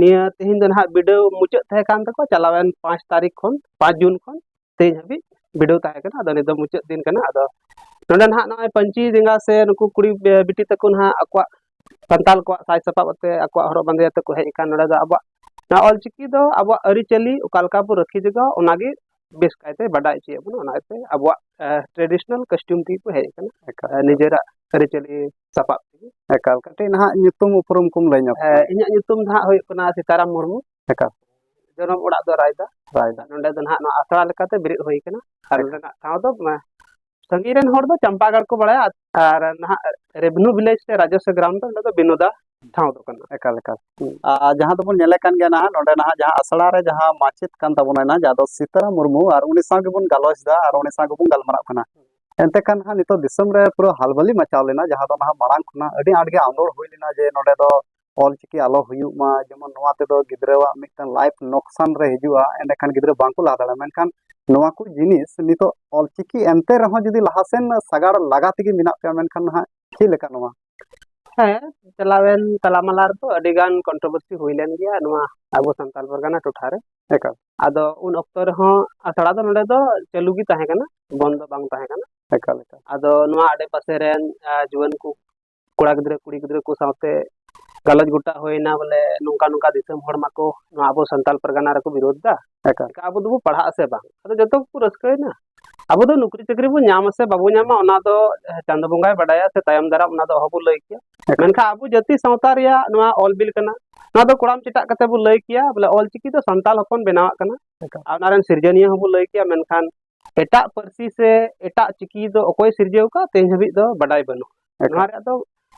ᱱᱤᱭᱟᱹ ᱛᱮᱦᱮᱧ ᱫᱚ ᱱᱟᱦᱟᱜ ᱵᱤᱰᱟᱹᱣ ᱢᱩᱪᱟᱹᱫ ᱛᱟᱦᱮᱸ ᱠᱟᱱ ᱛᱟᱠᱚᱣᱟ, ᱪᱟᱞᱟᱣᱮᱱ ᱯᱟᱸᱪ ᱛᱟᱹᱨᱤᱠᱷ ᱠᱷᱚᱱ, ᱯᱟᱸᱪ ᱡᱩᱱ ᱠᱷᱚᱱ ᱛᱮᱦᱮᱧ ᱦᱟᱹᱵᱤᱡ ᱵᱤᱰᱟᱹᱣ ᱛᱟᱦᱮᱸ ᱠᱟᱱᱟ᱾ ᱟᱫᱚ ᱱᱤᱛ ᱫᱚ ᱢᱩᱪᱟᱹᱫ ᱫᱤᱱ ᱠᱟᱱᱟ᱾ ᱟᱫᱚ ᱱᱚᱰᱮ ᱱᱟᱦᱟᱜ ᱱᱚᱜᱼᱚᱭ ᱯᱟᱹᱧᱪᱤ ᱰᱮᱸᱜᱟ ᱥᱮ ᱱᱩᱠᱩ ᱠᱩᱲᱤ ᱵᱤᱴᱤ ᱛᱟᱠᱚ ᱱᱟᱦᱟᱜ ᱟᱠᱚᱣᱟᱜ ᱥᱟᱱᱛᱟᱲ ᱠᱚᱣᱟᱜ ᱥᱟᱡᱽ ᱥᱟᱯᱟᱵ ᱟᱛᱮ, ᱟᱠᱚᱣᱟᱜ ᱦᱚᱨᱚᱜ ᱵᱟᱸᱫᱮ ᱟᱛᱮ ᱠᱚ ᱦᱮᱡ ᱟᱠᱟᱱ᱾ ᱱᱚᱰᱮ ᱫᱚ ᱟᱵᱚᱣᱟᱜ ᱱᱚᱣᱟ ᱚᱞᱪᱤᱠᱤ ᱫᱚ ᱟᱵᱚᱣᱟᱜ ᱟᱹᱨᱤᱪᱟᱹᱞᱤ ᱚᱠᱟ ᱞᱮᱠᱟ ᱵᱚ ᱨᱟᱹᱠᱷᱤ ᱡᱚᱜᱟᱣ, ᱚᱱᱟᱜᱮ ᱵᱮᱥ ᱠᱟᱭᱛᱮ ᱵᱟᱰᱟᱭ ᱦᱚᱪᱚᱭᱮᱫ ᱵᱚᱱᱟ᱾ ᱚᱱᱟ ᱤᱭᱟᱹᱛᱮ ᱟᱵᱚᱣᱟᱜ ᱴᱨᱮᱰᱤᱥᱚᱱᱟᱞ ᱠᱚᱥᱴᱤᱭᱩᱢ ᱛᱮᱜᱮ ᱠᱚ ᱦᱮᱡ ᱟᱠᱟᱱᱟ᱾ ᱮᱠᱟᱞ᱾ ᱱᱤᱡᱮᱨᱟᱜ ᱟᱹᱨᱤᱪᱟᱹᱞᱤ ᱥᱟᱯᱟᱵ ᱛᱮᱜᱮ᱾ ᱮᱠᱟᱞ᱾ ᱠᱟᱹᱴᱤᱡ ᱱᱟᱦᱟᱜ ᱧᱩᱛᱩᱢ ᱩᱯᱨᱩᱢ ᱠᱚᱢ ᱞᱟᱹᱭ ᱧᱚᱜ ᱠᱮᱭᱟ? ᱤᱧᱟᱹᱜ ᱧᱩᱛᱩᱢ ᱫᱚ ᱦᱟᱸᱜ ᱦᱩᱭᱩᱜ ᱠᱟᱱᱟ ᱥᱤᱛᱟᱨᱟᱢ ᱢᱩᱨᱢᱩ᱾ ᱮᱠᱟᱞ᱾ ᱡᱚᱱᱚᱢ ᱚᱲᱟᱜ ᱫᱚ ᱨᱟᱭᱫᱟ᱾ ᱨᱟᱭᱫᱟ᱾ ᱱᱚᱰᱮ ᱫᱚ ᱱᱟᱦᱟᱜ ᱱᱚᱣᱟ ᱟᱥᱲᱟ ᱞᱮᱠᱟᱛᱮ ᱵᱮᱨᱮᱫ ᱦᱩᱭ ᱟᱠᱟᱱᱟ᱾ ᱟᱨ ᱱᱚᱰᱮᱱᱟᱜ ᱴᱷᱟᱶ ᱫᱚ, ᱢᱟ, ᱥᱟᱺᱜᱤᱧ ᱨᱮᱱ ᱦᱚᱲ ᱫᱚ ᱪᱟᱢᱯᱟᱜᱟᱲ ᱠᱚ ᱵᱟᱲᱟᱭᱟ, ᱟᱨ ᱱᱟᱦᱟᱜ ᱨᱮᱵᱷᱮᱱᱩ ᱵᱷᱤᱞᱮᱡᱽ ᱥᱮ ᱨᱟᱡᱚᱥᱣ ᱜᱨᱟᱢ ᱫᱚ ᱱᱚᱰᱮ ᱫᱚ ᱵᱤᱱᱳᱫᱟ ᱴᱷᱟᱶ ᱫᱚ ᱠᱟᱱᱟ᱾ ᱮᱠᱟᱞ, ᱮᱠᱟᱞ᱾ ᱟᱨ ᱡᱟᱦᱟᱸ ᱫᱚᱵᱚᱱ ᱧᱮᱞᱮ ᱠᱟᱱ ᱜᱮᱭᱟ ᱱᱟᱦᱟᱜ, ᱱᱚᱰᱮ ᱱᱟᱦᱟᱜ ᱡᱟᱦᱟᱸ ᱟᱥᱲᱟ ᱨᱮ ᱡᱟᱦᱟᱸ ᱢᱟᱪᱮᱫ ᱠᱟᱱ ᱛᱟᱵᱚᱱᱟᱭ ᱱᱟᱦᱟᱜ, ᱡᱟᱦᱟᱸ ᱫᱚ ᱥᱤᱛᱟᱨᱟᱢ ᱢᱩᱨᱢᱩ, ᱟᱨ ᱩᱱᱤ ᱥᱟᱶ ᱜᱮᱵᱚᱱ ᱜᱟᱞᱚᱪ ᱮᱫᱟ ᱟᱨ ᱩᱱᱤ ᱥᱟᱶ ᱜᱮᱵᱚᱱ ᱜᱟᱞᱢᱟᱨᱟᱜ ᱠᱟᱱᱟ᱾ ᱮᱱᱛᱮ ᱠᱷᱟᱱ ᱱᱟᱦᱟᱜ ᱱᱤᱛᱚᱜ ᱫᱤᱥᱚᱢ ᱨᱮ ᱯᱩᱨᱟᱹ ᱦᱟᱞᱵᱟᱞᱤ ᱢᱟᱪᱟᱣ ᱞᱮᱱᱟ, ᱡᱟᱦᱟᱸ ᱫᱚ ᱱᱟᱦᱟᱜ ᱢᱟᱲᱟᱝ ᱠᱷᱚᱱᱟᱜ ᱟᱹᱰᱤ ᱟᱸᱴ ᱜᱮ ᱟᱸᱫᱳᱲ ᱦᱩᱭ ᱞᱮᱱᱟ ᱡᱮ ᱱᱚᱰᱮ ᱫᱚ ᱚᱞᱪᱤᱠᱤ ᱟᱞᱚ ᱦᱩᱭᱩᱜ ᱢᱟ, ᱡᱮᱢᱚᱱ ᱱᱚᱣᱟ ᱛᱮᱫᱚ ᱜᱤᱫᱽᱨᱟᱹᱣᱟᱜ ᱢᱤᱫᱴᱟᱝ ᱞᱟᱭᱤᱯᱷ ᱱᱚᱠᱥᱟᱱ ᱨᱮ ᱦᱤᱡᱩᱜᱼᱟ, ᱮᱸᱰᱮᱠᱷᱟᱱ ᱜᱤᱫᱽᱨᱟᱹ ᱵᱟᱝᱠᱚ ᱞᱟᱦᱟ ᱫᱟᱲᱮᱭᱟᱜᱼᱟ᱾ ᱢᱮᱱᱠᱷᱟᱱ ᱱᱚᱣᱟ ᱠᱚ ᱡᱤᱱᱤᱥ ᱱᱤᱛᱚᱜ ᱚᱞᱪᱤᱠᱤ ᱮᱱᱛᱮ ᱨᱮᱦᱚᱸ ᱡᱩᱫᱤ ᱞᱟᱦᱟᱥᱮᱱ ᱥᱟᱜᱟᱲ ᱞᱟᱜᱟ ᱛᱮᱜᱮ ᱢᱮᱱᱟᱜ ᱯᱮᱭᱟ, ᱢᱮᱱᱠᱷᱟᱱ ᱱᱟᱦᱟᱜ ᱪᱮᱫ ᱞᱮᱠᱟ ᱱᱚᱣᱟ? ᱦᱮᱸ, ᱪᱟᱞᱟᱣᱮᱱ ᱛᱟᱞᱟᱢᱟᱞᱟ ᱨᱮᱫᱚ ᱟᱹᱰᱤ ᱜᱟᱱ ᱠᱚᱱᱴᱨᱳᱵᱷᱟᱨᱥᱤ ᱦᱩᱭ ᱞᱮᱱ ᱜᱮᱭᱟ ᱱᱚᱣᱟ ᱟᱵᱚ ᱥᱟᱱᱛᱟᱞ ᱯᱟᱨᱜᱟᱱᱟ ᱴᱚᱴᱷᱟ ᱨᱮ᱾ ᱮᱠᱟᱞ᱾ ᱟᱫᱚ ᱩᱱ ᱚᱠᱛᱚ ᱨᱮᱦᱚᱸ ᱟᱥᱲᱟ ᱫᱚ ᱱᱚᱰᱮ ᱫᱚ ᱪᱟᱹᱞᱩ ᱜᱮ ᱛᱟᱦᱮᱸ ᱠᱟᱱᱟ, ᱵᱚᱱᱫ ᱫᱚ ᱵᱟᱝ ᱛᱟᱦᱮᱸ ᱠᱟᱱᱟ᱾ ᱮᱠᱟᱞ, ᱮᱠᱟᱞ᱾ ᱟᱫᱚ ᱱᱚᱣᱟ ᱟᱰᱮᱯᱟᱥᱮ ᱨᱮᱱ, ᱟ, ᱡᱩᱣᱟᱹᱱ ᱠᱚ, ᱠᱚᱲᱟ ᱜᱤᱫᱽᱨᱟᱹ ᱠᱩᱲᱤ ᱜᱤᱫᱽᱨᱟᱹ ᱠᱚ ᱥᱟᱶᱛᱮ ᱜᱟᱞᱚᱪ ᱜᱚᱴᱟ ᱦᱩᱭᱱᱟ, ᱵᱚᱞᱮ ᱱᱚᱝᱠᱟ ᱱᱚᱝᱠᱟ ᱫᱤᱥᱚᱢ ᱦᱚᱲ ᱢᱟᱠᱚ ᱱᱚᱣᱟ ᱟᱵᱚ ᱥᱟᱱᱛᱟᱞ ᱯᱟᱨᱜᱟᱱᱟ ᱨᱮᱠᱚ ᱵᱤᱨᱳᱫᱷ ᱫᱟ᱾ ᱮᱠᱟᱞ᱾ ᱟᱵᱚ ᱫᱚᱵᱚ ᱯᱟᱲᱦᱟᱜ ᱟᱥᱮ ᱵᱟᱝ? ᱟᱫᱚ ᱡᱚᱛᱚ ᱠᱚ ᱨᱟᱹᱥᱠᱟᱹᱭᱮᱱᱟ᱾ ᱟᱵᱚ ᱫᱚ ᱱᱚᱠᱨᱤ ᱪᱟᱹᱠᱨᱤ ᱵᱚ ᱧᱟᱢ ᱟᱥᱮ ᱵᱟᱵᱚ ᱧᱟᱢᱟ, ᱚᱱᱟ ᱫᱚ ᱪᱟᱸᱫᱚ ᱵᱚᱸᱜᱟᱭ ᱵᱟᱰᱟᱭᱟ, ᱥᱮ ᱛᱟᱭᱚᱢ ᱫᱟᱨᱟᱢ ᱚᱱᱟ ᱫᱚ ᱚᱦᱚ ᱵᱚ ᱞᱟᱹᱭ ᱠᱮᱭᱟ᱾ ᱮᱠᱟᱞ᱾ ᱢᱮᱱᱠᱷᱟᱱ ᱟᱵᱚ ᱡᱟᱹᱛᱤ ᱥᱟᱶᱛᱟ ᱨᱮᱭᱟᱜ ᱱᱚᱣᱟ ᱚᱞ ᱵᱤᱞ ᱠᱟᱱᱟ, ᱱᱚᱣᱟ ᱫᱚ ᱠᱚᱲᱟᱢ ᱪᱮᱴᱟᱜ ᱠᱟᱛᱮ ᱵᱚ ᱞᱟᱹᱭ ᱠᱮᱭᱟ, ᱵᱚᱞᱮ ᱚᱞ ᱪᱤᱠᱤ ᱫᱚ ᱥᱟᱱᱛᱟᱞ ᱦᱚᱯᱚᱱ ᱵᱮᱱᱟᱣᱟᱜ ᱠᱟᱱᱟ᱾ ᱮᱠᱟᱞ᱾ ᱟᱨ ᱚᱱᱟ ᱨᱮᱱ ᱥᱤᱨᱡᱚᱱᱤᱭᱟᱹ ᱦᱚᱸᱵᱚ ᱞᱟᱹᱭ ᱠᱮᱭᱟ, ᱢᱮᱱᱠᱷᱟᱱ ᱮᱴᱟᱜ ᱯᱟᱹᱨᱥᱤ ᱥᱮ ᱮᱴᱟᱜ ᱪᱤᱠᱤ ᱫᱚ ᱚᱠᱚᱭ ᱥᱤᱨᱡᱟᱹᱣ ᱟᱠᱟᱫ, ᱛᱮᱦᱮᱧ ᱦᱟᱹᱵᱤᱡ ᱫᱚ ᱵᱟᱰᱟᱭ ᱵᱟᱹᱱᱩᱜᱼᱟ᱾ ᱮᱠᱟᱞ᱾ ᱱᱚᱣᱟ ᱨᱮᱭᱟᱜ ᱫᱚ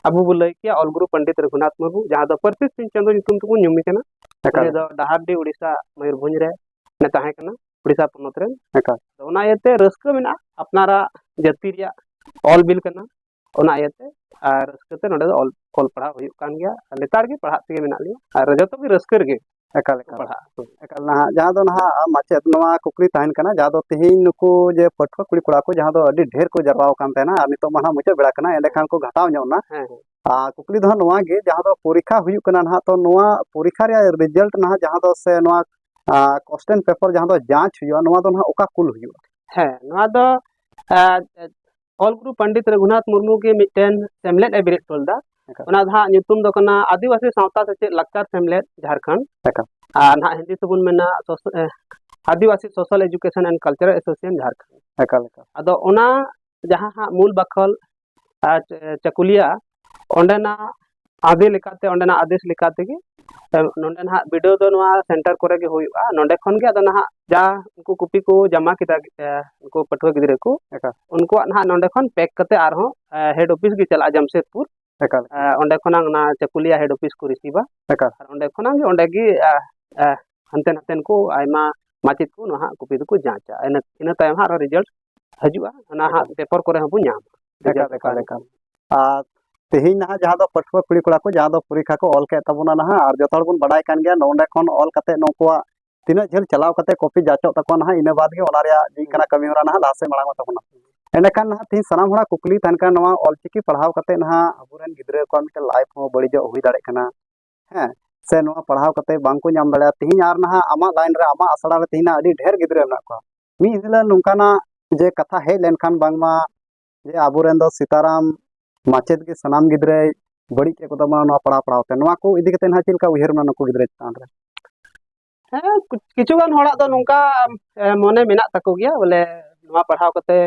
ᱟᱵᱚ ᱵᱚ ᱞᱟᱹᱭ ᱠᱮᱭᱟ ᱚᱞ ᱜᱩᱨᱩ ᱯᱚᱱᱰᱤᱛ ᱨᱚᱜᱷᱩᱱᱟᱛᱷ ᱢᱩᱨᱢᱩ, ᱡᱟᱦᱟᱸ ᱫᱚ ᱯᱟᱹᱨᱥᱤ ᱥᱤᱧ ᱪᱟᱸᱫᱚ ᱧᱩᱛᱩᱢ ᱛᱮᱵᱚᱱ ᱧᱩᱢᱮ ᱠᱟᱱᱟ᱾ ᱮᱠᱟᱞ᱾ ᱩᱱᱤ ᱫᱚ ᱰᱟᱦᱟᱨᱰᱤ, ᱩᱲᱤᱥᱥᱟ, ᱢᱚᱭᱩᱨᱵᱷᱚᱸᱡᱽ ᱨᱮ ᱛᱟᱦᱮᱸ ᱠᱟᱱᱟ, ᱩᱲᱤᱥᱥᱟ ᱯᱚᱱᱚᱛ ᱨᱮᱱ᱾ ᱮᱠᱟᱞ᱾ ᱟᱫᱚ ᱚᱱᱟ ᱤᱭᱟᱹᱛᱮ ᱨᱟᱹᱥᱠᱟᱹ ᱢᱮᱱᱟᱜᱼᱟ, ᱟᱯᱱᱟᱨᱟᱜ ᱡᱟᱹᱛᱤ ᱨᱮᱭᱟᱜ ᱚᱞ ᱵᱤᱞ ᱠᱟᱱᱟ, ᱚᱱᱟ ᱤᱭᱟᱹᱛᱮ ᱟᱨ ᱨᱟᱹᱥᱠᱟᱹ ᱛᱮ ᱱᱚᱰᱮ ᱫᱚ ᱚᱞ, ᱚᱞ ᱯᱟᱲᱦᱟᱣ ᱦᱩᱭᱩᱜ ᱠᱟᱱ ᱜᱮᱭᱟ᱾ ᱟᱨ ᱞᱮᱛᱟᱲ ᱜᱮ ᱯᱟᱲᱦᱟᱜ ᱛᱮᱜᱮ ᱢᱮᱱᱟᱜ ᱞᱮᱭᱟ ᱟᱨ ᱡᱚᱛᱚ ᱜᱮ ᱨᱟᱹᱥᱠᱟᱹ ᱨᱮᱜᱮ ᱮᱠᱟᱞ, ᱮᱠᱟᱞ᱾ ᱯᱟᱲᱦᱟᱜᱼᱟ᱾ ᱮᱠᱟᱞ, ᱱᱟᱦᱟᱜ ᱡᱟᱦᱟᱸ ᱫᱚ ᱱᱟᱦᱟᱜ ᱢᱟᱪᱮᱫ, ᱱᱚᱣᱟ ᱠᱩᱠᱞᱤ ᱛᱟᱦᱮᱱ ᱠᱟᱱᱟ, ᱡᱟᱦᱟᱸ ᱫᱚ ᱛᱮᱦᱮᱧ ᱱᱩᱠᱩ ᱡᱮ ᱯᱟᱹᱴᱷᱩᱣᱟᱹ ᱠᱩᱲᱤ ᱠᱚᱲᱟ ᱠᱚ ᱡᱟᱦᱟᱸ ᱫᱚ ᱟᱹᱰᱤ ᱰᱷᱮᱨ ᱠᱚ ᱡᱟᱨᱣᱟ ᱟᱠᱟᱱ ᱛᱟᱦᱮᱱᱟ, ᱟᱨ ᱱᱤᱛᱚᱜ ᱢᱟ ᱱᱟᱦᱟᱜ ᱢᱩᱪᱟᱹᱫ ᱵᱮᱲᱟ ᱠᱟᱱᱟ, ᱮᱸᱰᱮᱠᱷᱟᱱ ᱠᱚ ᱜᱷᱟᱴᱟᱣ ᱧᱚᱜ ᱱᱟ᱾ ᱦᱮᱸ, ᱦᱮᱸ᱾ ᱟᱨ ᱠᱩᱠᱞᱤ ᱫᱚ ᱦᱟᱸᱜ ᱱᱚᱣᱟ ᱜᱮ, ᱡᱟᱦᱟᱸ ᱫᱚ ᱯᱚᱨᱤᱠᱷᱟ ᱦᱩᱭᱩᱜ ᱠᱟᱱᱟ ᱱᱟᱦᱟᱜ, ᱛᱚ ᱱᱚᱣᱟ ᱯᱚᱨᱤᱠᱷᱟ ᱨᱮᱭᱟᱜ ᱨᱮᱡᱟᱞᱴ ᱱᱟᱦᱟᱜ ᱡᱟᱦᱟᱸ ᱫᱚ ᱥᱮ ᱱᱚᱣᱟ ᱠᱚᱥᱪᱮᱱ ᱯᱮᱯᱟᱨ ᱡᱟᱦᱟᱸ ᱫᱚ ᱡᱟᱸᱪ ᱦᱩᱭᱩᱜᱼᱟ, ᱱᱚᱣᱟ ᱫᱚ ᱱᱟᱦᱟᱜ ᱚᱠᱟ ᱠᱩᱞ ᱦᱩᱭᱩᱜᱼᱟ? ᱦᱮᱸ, ᱱᱚᱣᱟ ᱫᱚ, ᱟᱸ, ᱚᱞ ᱜᱩᱨᱩ ᱯᱚᱱᱰᱤᱛ ᱨᱚᱜᱷᱩᱱᱟᱛᱷ ᱢᱩᱨᱢᱩ ᱜᱮ ᱢᱤᱫᱴᱮᱱ ᱥᱮᱢᱞᱮᱫ ᱮ ᱵᱮᱨᱮᱫ ᱦᱚᱴᱚ ᱞᱮᱫᱟ᱾ ᱮᱠᱟᱞ᱾ ᱚᱱᱟ ᱫᱚ ᱦᱟᱸᱜ ᱧᱩᱛᱩᱢ ᱫᱚ ᱠᱟᱱᱟ ᱟᱹᱫᱤᱵᱟᱹᱥᱤ ᱥᱟᱶᱛᱟ ᱥᱮᱪᱮᱫ ᱞᱟᱠᱪᱟᱨ ᱥᱮᱢᱞᱮᱫ ᱡᱷᱟᱲᱠᱷᱚᱸᱰ᱾ ᱮᱠᱟᱞ᱾ ᱟᱨ ᱱᱟᱦᱟᱜ ᱦᱤᱱᱫᱤ ᱛᱮᱵᱚᱱ ᱢᱮᱱᱟ sauce-, A, Adivasi Social Education and Cultural Association Jharkhand. ᱮᱠᱟᱞ, ᱮᱠᱟᱞ᱾ ᱟᱫᱚ ᱚᱱᱟ ᱡᱟᱦᱟᱸ ᱦᱟᱸᱜ ᱢᱩᱞ ᱵᱟᱠᱷᱚᱞ, ᱟᱨ ᱪᱟᱹᱠᱩᱞᱤᱭᱟ, ᱚᱸᱰᱮᱱᱟᱜ ᱟᱫᱮ ᱞᱮᱠᱟᱛᱮ, ᱚᱸᱰᱮᱱᱟᱜ ᱟᱫᱮᱥ ᱞᱮᱠᱟ ᱛᱮᱜᱮ, ᱮ, ᱱᱚᱸᱰᱮ ᱱᱟᱦᱟᱜ ᱵᱤᱰᱟᱹᱣ ᱫᱚ ᱱᱚᱣᱟ center ᱠᱚᱨᱮ ᱜᱮ ᱦᱩᱭᱩᱜᱼᱟ᱾ ᱱᱚᱸᱰᱮ ᱠᱷᱚᱱ ᱜᱮ ᱟᱫᱚ ᱱᱟᱦᱟᱜ ᱡᱟ ᱩᱱᱠᱩ copy ᱠᱚ ᱡᱟᱢᱟ ᱠᱮᱫᱟ, ᱮ, ᱩᱱᱠᱩ ᱯᱟᱹᱴᱷᱩᱣᱟᱹ ᱜᱤᱫᱽᱨᱟᱹ ᱠᱚ, ᱮᱠᱟᱞ᱾ ᱩᱱᱠᱩᱣᱟᱜ ᱱᱟᱦᱟᱜ ᱱᱚᱸᱰᱮ ᱠᱷᱚᱱ pack ᱠᱟᱛᱮ ᱟᱨᱦᱚᱸ, ᱮ, head office ᱜᱮ ᱪᱟᱞᱟᱜᱼᱟ ᱡᱟᱢᱥᱮᱫᱽᱯᱩᱨ᱾ ᱮᱠᱟᱞ᱾ ᱮ, ᱚᱸᱰᱮ ᱠᱷᱚᱱᱟᱝ ᱚᱱᱟ ᱪᱟᱹᱠᱩᱞᱤᱭᱟ head office ᱠᱚ receiveᱟ᱾ ᱮᱠᱟᱞ᱾ ᱟᱨ ᱚᱸᱰᱮ ᱠᱷᱚᱱᱟᱝ ᱜᱮ ᱚᱸᱰᱮ ᱜᱮ, ᱮ, ᱮ, ᱦᱟᱱᱛᱮ ᱱᱟᱛᱮᱱ ᱠᱚ ᱟᱭᱢᱟ ᱢᱟᱪᱮᱫ ᱠᱚ ᱱᱚᱣᱟ ᱦᱟᱸᱜ copy ᱫᱚᱠᱚ ᱡᱟᱸᱪᱟ᱾ ᱤᱱᱟᱹ, ᱤᱱᱟᱹ ᱛᱟᱭᱚᱢ ᱦᱟᱸᱜ ᱟᱨᱦᱚᱸ result ᱦᱤᱡᱩᱜᱼᱟ, ᱚᱱᱟ ᱦᱟᱸᱜ ᱮᱠᱟᱞ᱾ Paper ᱠᱚᱨᱮ ᱦᱚᱸᱵᱚᱱ ᱧᱟᱢᱟ᱾ ᱮᱠᱟᱞ, ᱮᱠᱟᱞ, ᱮᱠᱟᱞ᱾ ᱟᱨ ᱛᱮᱦᱮᱧ ᱱᱟᱦᱟᱜ ᱡᱟᱦᱟᱸ ᱫᱚ ᱯᱟᱹᱴᱷᱩᱣᱟᱹ ᱠᱩᱲᱤ ᱠᱚᱲᱟ ᱠᱚ ᱡᱟᱦᱟᱸ ᱫᱚ ᱯᱚᱨᱤᱠᱠᱷᱟ ᱠᱚ ᱚᱞ ᱠᱮᱫ ᱛᱟᱵᱚᱱᱟ ᱱᱟᱦᱟᱜ, ᱟᱨ ᱡᱚᱛᱚ ᱦᱚᱲ ᱵᱚᱱ ᱵᱟᱰᱟᱭ ᱠᱟᱱ ᱜᱮᱭᱟ, ᱱᱚᱸᱰᱮ ᱠᱷᱚᱱ ᱚᱞ ᱠᱟᱛᱮ ᱱᱩᱠᱩᱣᱟᱜ ᱛᱤᱱᱟᱹᱜ ᱡᱷᱟᱹᱞ ᱪᱟᱞᱟᱣ ᱠᱟᱛᱮ copy ᱡᱟᱪᱚᱜ ᱛᱟᱠᱚᱣᱟ ᱱᱟᱦᱟᱜ, ᱤᱱᱟᱹ ᱵᱟᱫᱽ ᱜᱮ ᱚᱱᱟ ᱨᱮᱭᱟᱜ ᱡᱤᱣᱤ ᱠᱟᱱᱟ ᱠᱟᱹᱢᱤ ᱦᱚᱨᱟ ᱱᱟᱦᱟᱜ ᱞᱟᱦᱟ ᱥᱮᱫ ᱢᱟᱲᱟᱝᱚᱜ ᱛᱟᱵᱚᱱᱟ᱾ ᱮᱸᱰᱮᱠᱷᱟᱱ ᱱᱟᱦᱟᱜ ᱛᱮᱦᱮᱧ ᱥᱟᱱᱟᱢ ᱦᱚᱲᱟᱜ ᱠᱩᱠᱞᱤ ᱛᱟᱦᱮᱱ ᱠᱟᱱᱟ, ᱱᱚᱣᱟ ᱚᱞᱪᱤᱠᱤ ᱯᱟᱲᱦᱟᱣ ᱠᱟᱛᱮ ᱱᱟᱦᱟᱜ ᱟᱵᱚᱨᱮᱱ ᱜᱤᱫᱽᱨᱟᱹ ᱠᱚᱣᱟᱜ ᱢᱤᱫᱴᱮᱱ life ᱦᱚᱸ ᱵᱟᱹᱲᱤᱡᱚᱜ ᱦᱩᱭ ᱫᱟᱲᱮᱭᱟᱜ ᱠᱟᱱᱟ, ᱦᱮᱸ, ᱥᱮ ᱱᱚᱣᱟ ᱯᱟᱲᱦᱟᱣ ᱠᱟᱛᱮ ᱵᱟᱝ ᱠᱚ ᱧᱟᱢ ᱫᱟᱲᱮᱭᱟᱜᱼᱟ᱾ ᱛᱮᱦᱮᱧ ᱟᱨ ᱱᱟᱦᱟᱜ ᱟᱢᱟᱜ line ᱨᱮ, ᱟᱢᱟᱜ ᱟᱥᱲᱟ ᱨᱮ ᱛᱮᱦᱮᱧ ᱱᱟᱦᱟᱜ ᱟᱹᱰᱤ ᱰᱷᱮᱨ ᱜᱤᱫᱽᱨᱟᱹ ᱢᱮᱱᱟᱜ ᱠᱚᱣᱟ᱾ ᱢᱤᱫ ᱦᱤᱞᱳᱜ ᱱᱚᱝᱠᱟᱱᱟᱜ ᱡᱮ ᱠᱟᱛᱷᱟ ᱦᱮᱡ ᱞᱮᱱᱠᱷᱟᱱ ᱵᱟᱝᱢᱟ ᱡᱮ ᱟᱵᱚᱨᱮᱱ ᱫᱚ ᱥᱤᱛᱟᱨᱟᱢ ᱢᱟᱪᱮᱫ ᱜᱮ ᱥᱟᱱᱟᱢ ᱜᱤᱫᱽᱨᱟᱹᱭ ᱵᱟᱹᱲᱤᱡ ᱠᱮᱫ ᱠᱚ ᱛᱟᱵᱚᱱᱟ ᱱᱚᱣᱟ ᱯᱟᱲᱦᱟᱣ ᱯᱟᱲᱦᱟᱣ ᱛᱮ, ᱱᱚᱣᱟ ᱠᱚ ᱤᱫᱤ ᱠᱟᱛᱮ ᱱᱟᱦᱟᱜ ᱪᱮᱫ ᱞᱮᱠᱟ ᱩᱭᱦᱟᱹᱨ ᱢᱮᱱᱟᱜᱼᱟ ᱱᱩᱠᱩ ᱜᱤᱫᱽᱨᱟᱹ ᱪᱮᱛᱟᱱ ᱨᱮ? ᱦᱮᱸ, ᱠᱤ-, ᱠᱤᱪᱷᱩ ᱜᱟᱱ ᱦᱚᱲᱟᱜ ᱫᱚ ᱱᱚᱝᱠᱟ, ᱮ, ᱢᱚᱱᱮ ᱢᱮᱱᱟᱜ ᱛᱟᱠᱚ ᱜᱮᱭᱟ, ᱵᱚᱞᱮ ᱱᱚᱣᱟ ᱯᱟᱲᱦᱟᱣ ᱠᱟᱛᱮ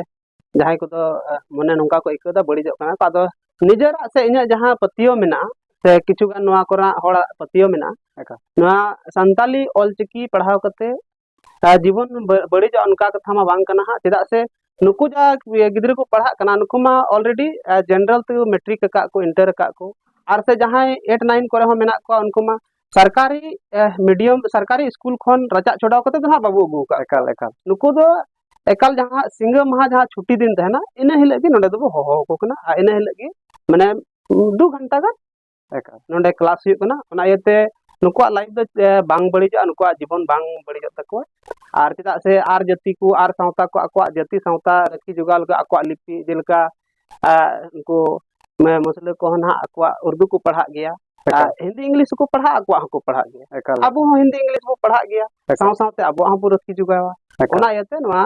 ᱡᱟᱦᱟᱸᱭ ᱠᱚᱫᱚ, ᱮ, ᱢᱚᱱᱮ ᱱᱚᱝᱠᱟ ᱠᱚ ᱟᱹᱭᱠᱟᱹᱣ ᱮᱫᱟ, ᱵᱟᱹᱲᱤᱡᱚᱜ ᱠᱟᱱᱟ ᱠᱚ᱾ ᱟᱫᱚ ᱱᱤᱡᱮᱨᱟᱜ ᱥᱮ ᱤᱧᱟᱹᱜ ᱡᱟᱦᱟᱸ ᱯᱟᱹᱛᱭᱟᱹᱣ ᱢᱮᱱᱟᱜᱼᱟ, ᱥᱮ ᱠᱤᱪᱷᱩ ᱜᱟᱱ ᱱᱚᱣᱟ ᱠᱚᱨᱮᱱᱟᱜ ᱦᱚᱲᱟᱜ ᱯᱟᱹᱛᱭᱟᱹᱣ ᱢᱮᱱᱟᱜᱼᱟ, ᱮᱠᱟᱞ᱾ ᱱᱚᱣᱟ ᱥᱟᱱᱛᱟᱞᱤ ᱚᱞᱪᱤᱠᱤ ᱯᱟᱲᱦᱟᱣ ᱠᱟᱛᱮ, ᱮ, ᱡᱤᱵᱚᱱ ᱵᱟᱹ-, ᱵᱟᱹᱲᱤᱡᱚᱜᱼᱟ ᱚᱱᱠᱟ ᱠᱟᱛᱷᱟ ᱢᱟ ᱵᱟᱝ ᱠᱟᱱᱟ ᱦᱟᱸᱜ᱾ ᱪᱮᱫᱟᱜ ᱥᱮ ᱱᱩᱠᱩ ᱡᱟᱦᱟᱸ ᱜᱤᱫᱽᱨᱟᱹ ᱠᱚ ᱯᱟᱲᱦᱟᱜ ᱠᱟᱱᱟ, ᱱᱩᱠᱩ ᱢᱟ already, ᱮ, general ᱛᱮ matric ᱟᱠᱟᱫ ᱠᱚ, inter ᱟᱠᱟᱫ ᱠᱚ, ᱟᱨ ᱥᱮ ᱡᱟᱦᱟᱸᱭ eight nine ᱠᱚᱨᱮ ᱦᱚᱸ ᱢᱮᱱᱟᱜ ᱠᱚᱣᱟ, ᱩᱱᱠᱩ ᱢᱟ ᱥᱚᱨᱠᱟᱨᱤ, ᱮ, medium, ᱥᱚᱨᱠᱟᱨᱤ ᱥᱠᱩᱞ ᱠᱷᱚᱱ ᱨᱟᱪᱟᱜ ᱪᱷᱚᱰᱟᱣ ᱠᱟᱛᱮ ᱫᱚ ᱦᱟᱸᱜ ᱵᱟᱵᱚ ᱟᱹᱜᱩ ᱟᱠᱟᱫ ᱮᱠᱟᱞ, ᱠᱚᱣᱟ᱾ ᱮᱠᱟᱞ᱾ ᱱᱩᱠᱩ ᱫᱚ ᱮᱠᱟᱞ ᱡᱟᱦᱟᱸ ᱥᱤᱸᱜᱟᱹ ᱢᱟᱦᱟ ᱡᱟᱦᱟᱸ ᱪᱷᱩᱴᱤ ᱫᱤᱱ ᱛᱟᱦᱮᱱᱟ, ᱤᱱᱟᱹ ᱦᱤᱞᱳᱜ ᱜᱮ ᱱᱚᱸᱰᱮ ᱫᱚᱵᱚ ᱦᱚᱦᱚ ᱟᱠᱚ ᱠᱟᱱᱟ, ᱟᱨ ᱤᱱᱟᱹ ᱦᱤᱞᱳᱜ ᱜᱮ ᱢᱟᱱᱮ ᱫᱩ ᱜᱷᱚᱱᱴᱟ ᱜᱟᱱ ᱮᱠᱟᱞ᱾ ᱱᱚᱸᱰᱮ class ᱦᱩᱭᱩᱜ ᱠᱟᱱᱟ᱾ ᱚᱱᱟ ᱤᱭᱟᱹᱛᱮ ᱱᱩᱠᱩᱣᱟᱜ life ᱫᱚ, ᱮ, ᱵᱟᱝ ᱵᱟᱹᱲᱤᱡᱚᱜᱼᱟ, ᱱᱩᱠᱩᱣᱟᱜ ᱡᱤᱵᱚᱱ ᱵᱟᱝ ᱵᱟᱹᱲᱤᱡᱚᱜ ᱛᱟᱠᱚᱣᱟ᱾ ᱟᱨ ᱪᱮᱫᱟᱜ ᱥᱮ ᱟᱨ ᱡᱟᱹᱛᱤ ᱠᱚ, ᱟᱨ ᱥᱟᱶᱛᱟ ᱠᱚ, ᱟᱠᱚᱣᱟᱜ ᱡᱟᱹᱛᱤ ᱥᱟᱶᱛᱟ ᱨᱟᱹᱠᱷᱤ ᱡᱚᱜᱟᱣ ᱞᱟᱹᱜᱤᱫ ᱟᱠᱚᱣᱟᱜ ᱞᱤᱯᱤ, ᱡᱮᱞᱮᱠᱟ, ᱟ, ᱩᱱᱠᱩ ᱢᱩᱥᱞᱟᱹ ᱠᱚᱦᱚᱸ ᱱᱟᱦᱟᱜ ᱟᱠᱚᱣᱟᱜ ᱩᱨᱫᱩ ᱠᱚ ᱯᱟᱲᱦᱟᱜ ᱜᱮᱭᱟ, ᱮᱠᱟᱞ᱾ ᱟᱨ ᱦᱤᱱᱫᱤ ᱤᱝᱞᱤᱥ ᱦᱚᱸᱠᱚ ᱯᱟᱲᱦᱟᱜᱼᱟ, ᱟᱠᱚᱣᱟᱜ ᱦᱚᱸᱠᱚ ᱯᱟᱲᱦᱟᱜ ᱜᱮᱭᱟ᱾ ᱮᱠᱟᱞ᱾ ᱟᱵᱚ ᱦᱚᱸ ᱦᱤᱱᱫᱤ ᱤᱝᱞᱤᱥ ᱵᱚ ᱯᱟᱲᱦᱟᱜ ᱜᱮᱭᱟ, ᱮᱠᱟᱞ᱾ ᱥᱟᱶ ᱥᱟᱶᱛᱮ ᱟᱵᱚᱣᱟᱜ ᱦᱚᱸᱵᱚ ᱨᱟᱹᱠᱷᱤ ᱡᱚᱜᱟᱣᱟ᱾ ᱮᱠᱟᱞ᱾ ᱚᱱᱟ ᱤᱭᱟᱹᱛᱮ ᱱᱚᱣᱟ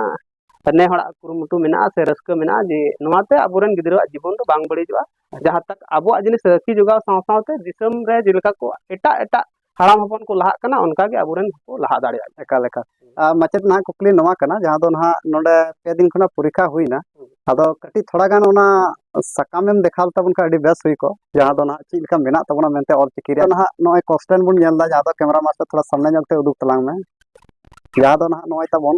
ᱱᱮ ᱦᱚᱲᱟᱜ ᱠᱩᱨᱩᱢᱩᱴᱩ ᱢᱮᱱᱟᱜᱼᱟ ᱥᱮ ᱨᱟᱹᱥᱠᱟᱹ ᱢᱮᱱᱟᱜᱼᱟ ᱡᱮ ᱱᱚᱣᱟᱛᱮ ᱟᱵᱚᱨᱮᱱ ᱜᱤᱫᱽᱨᱟᱹᱣᱟᱜ ᱡᱤᱵᱚᱱ ᱫᱚ ᱵᱟᱝ ᱵᱟᱹᱲᱤᱡᱚᱜᱼᱟ᱾ ᱡᱟᱦᱟᱸ ᱛᱟᱠ ᱟᱵᱚᱣᱟᱜ ᱡᱤᱱᱤᱥ ᱨᱟᱹᱠᱷᱤ ᱡᱚᱜᱟᱣ ᱥᱟᱶ ᱥᱟᱶᱛᱮ ᱫᱤᱥᱚᱢ ᱨᱮ ᱡᱮᱞᱮᱠᱟ ᱠᱚ ᱮᱴᱟᱜ ᱮᱴᱟᱜ ᱦᱟᱲᱟᱢ ᱦᱚᱯᱚᱱ ᱠᱚ ᱞᱟᱦᱟᱜ ᱠᱟᱱᱟ, ᱚᱱᱠᱟᱜᱮ ᱟᱵᱚᱨᱮᱱ ᱦᱚᱸᱠᱚ ᱞᱟᱦᱟ ᱫᱟᱲᱮᱭᱟᱜᱼᱟ᱾ ᱮᱠᱟᱞ ᱮᱠᱟᱞ᱾ ᱟᱨ ᱢᱟᱪᱮᱫ, ᱱᱟᱦᱟᱜ ᱠᱩᱠᱞᱤ ᱱᱚᱣᱟ ᱠᱟᱱᱟ, ᱡᱟᱦᱟᱸ ᱫᱚ ᱱᱟᱦᱟᱜ ᱱᱚᱰᱮ ᱯᱮ ᱫᱤᱱ ᱠᱷᱚᱱᱟᱜ ᱯᱚᱨᱤᱠᱠᱷᱟ ᱦᱩᱭᱱᱟ, ᱟᱫᱚ ᱠᱟᱹᱴᱤᱡ ᱛᱷᱚᱲᱟ ᱜᱟᱱ ᱚᱱᱟ ᱥᱟᱠᱟᱢᱮᱢ ᱫᱮᱠᱷᱟᱣ ᱞᱮᱛᱟᱵᱚᱱ ᱠᱷᱟᱱ ᱟᱹᱰᱤ ᱵᱮᱥ ᱦᱩᱭ ᱠᱚᱜ, ᱡᱟᱦᱟᱸ ᱫᱚ ᱱᱟᱦᱟᱜ ᱪᱮᱫ ᱞᱮᱠᱟ ᱢᱮᱱᱟᱜ ᱛᱟᱵᱚᱱᱟ ᱢᱮᱱᱛᱮ ᱚᱞ ᱪᱤᱠᱤ ᱨᱮᱭᱟᱜ᱾ ᱱᱟᱦᱟᱜ ᱱᱚᱜᱼᱚᱭ ᱠᱚᱥᱴᱮᱱ ᱵᱚᱱ ᱧᱮᱞ ᱮᱫᱟ, ᱡᱟᱦᱟᱸ ᱫᱚ ᱠᱮᱢᱮᱨᱟ ᱢᱟᱥᱴᱟᱨ ᱛᱷᱚᱲᱟ ᱥᱟᱢᱱᱮ ᱧᱚᱜ ᱛᱮ ᱩᱫᱩᱜ ᱛᱟᱞᱟᱝ ᱢᱮ, ᱡᱟᱦᱟᱸ ᱫᱚ ᱱᱟᱦᱟᱜ ᱱᱚᱜᱼᱚᱭ ᱛᱟᱵᱚᱱ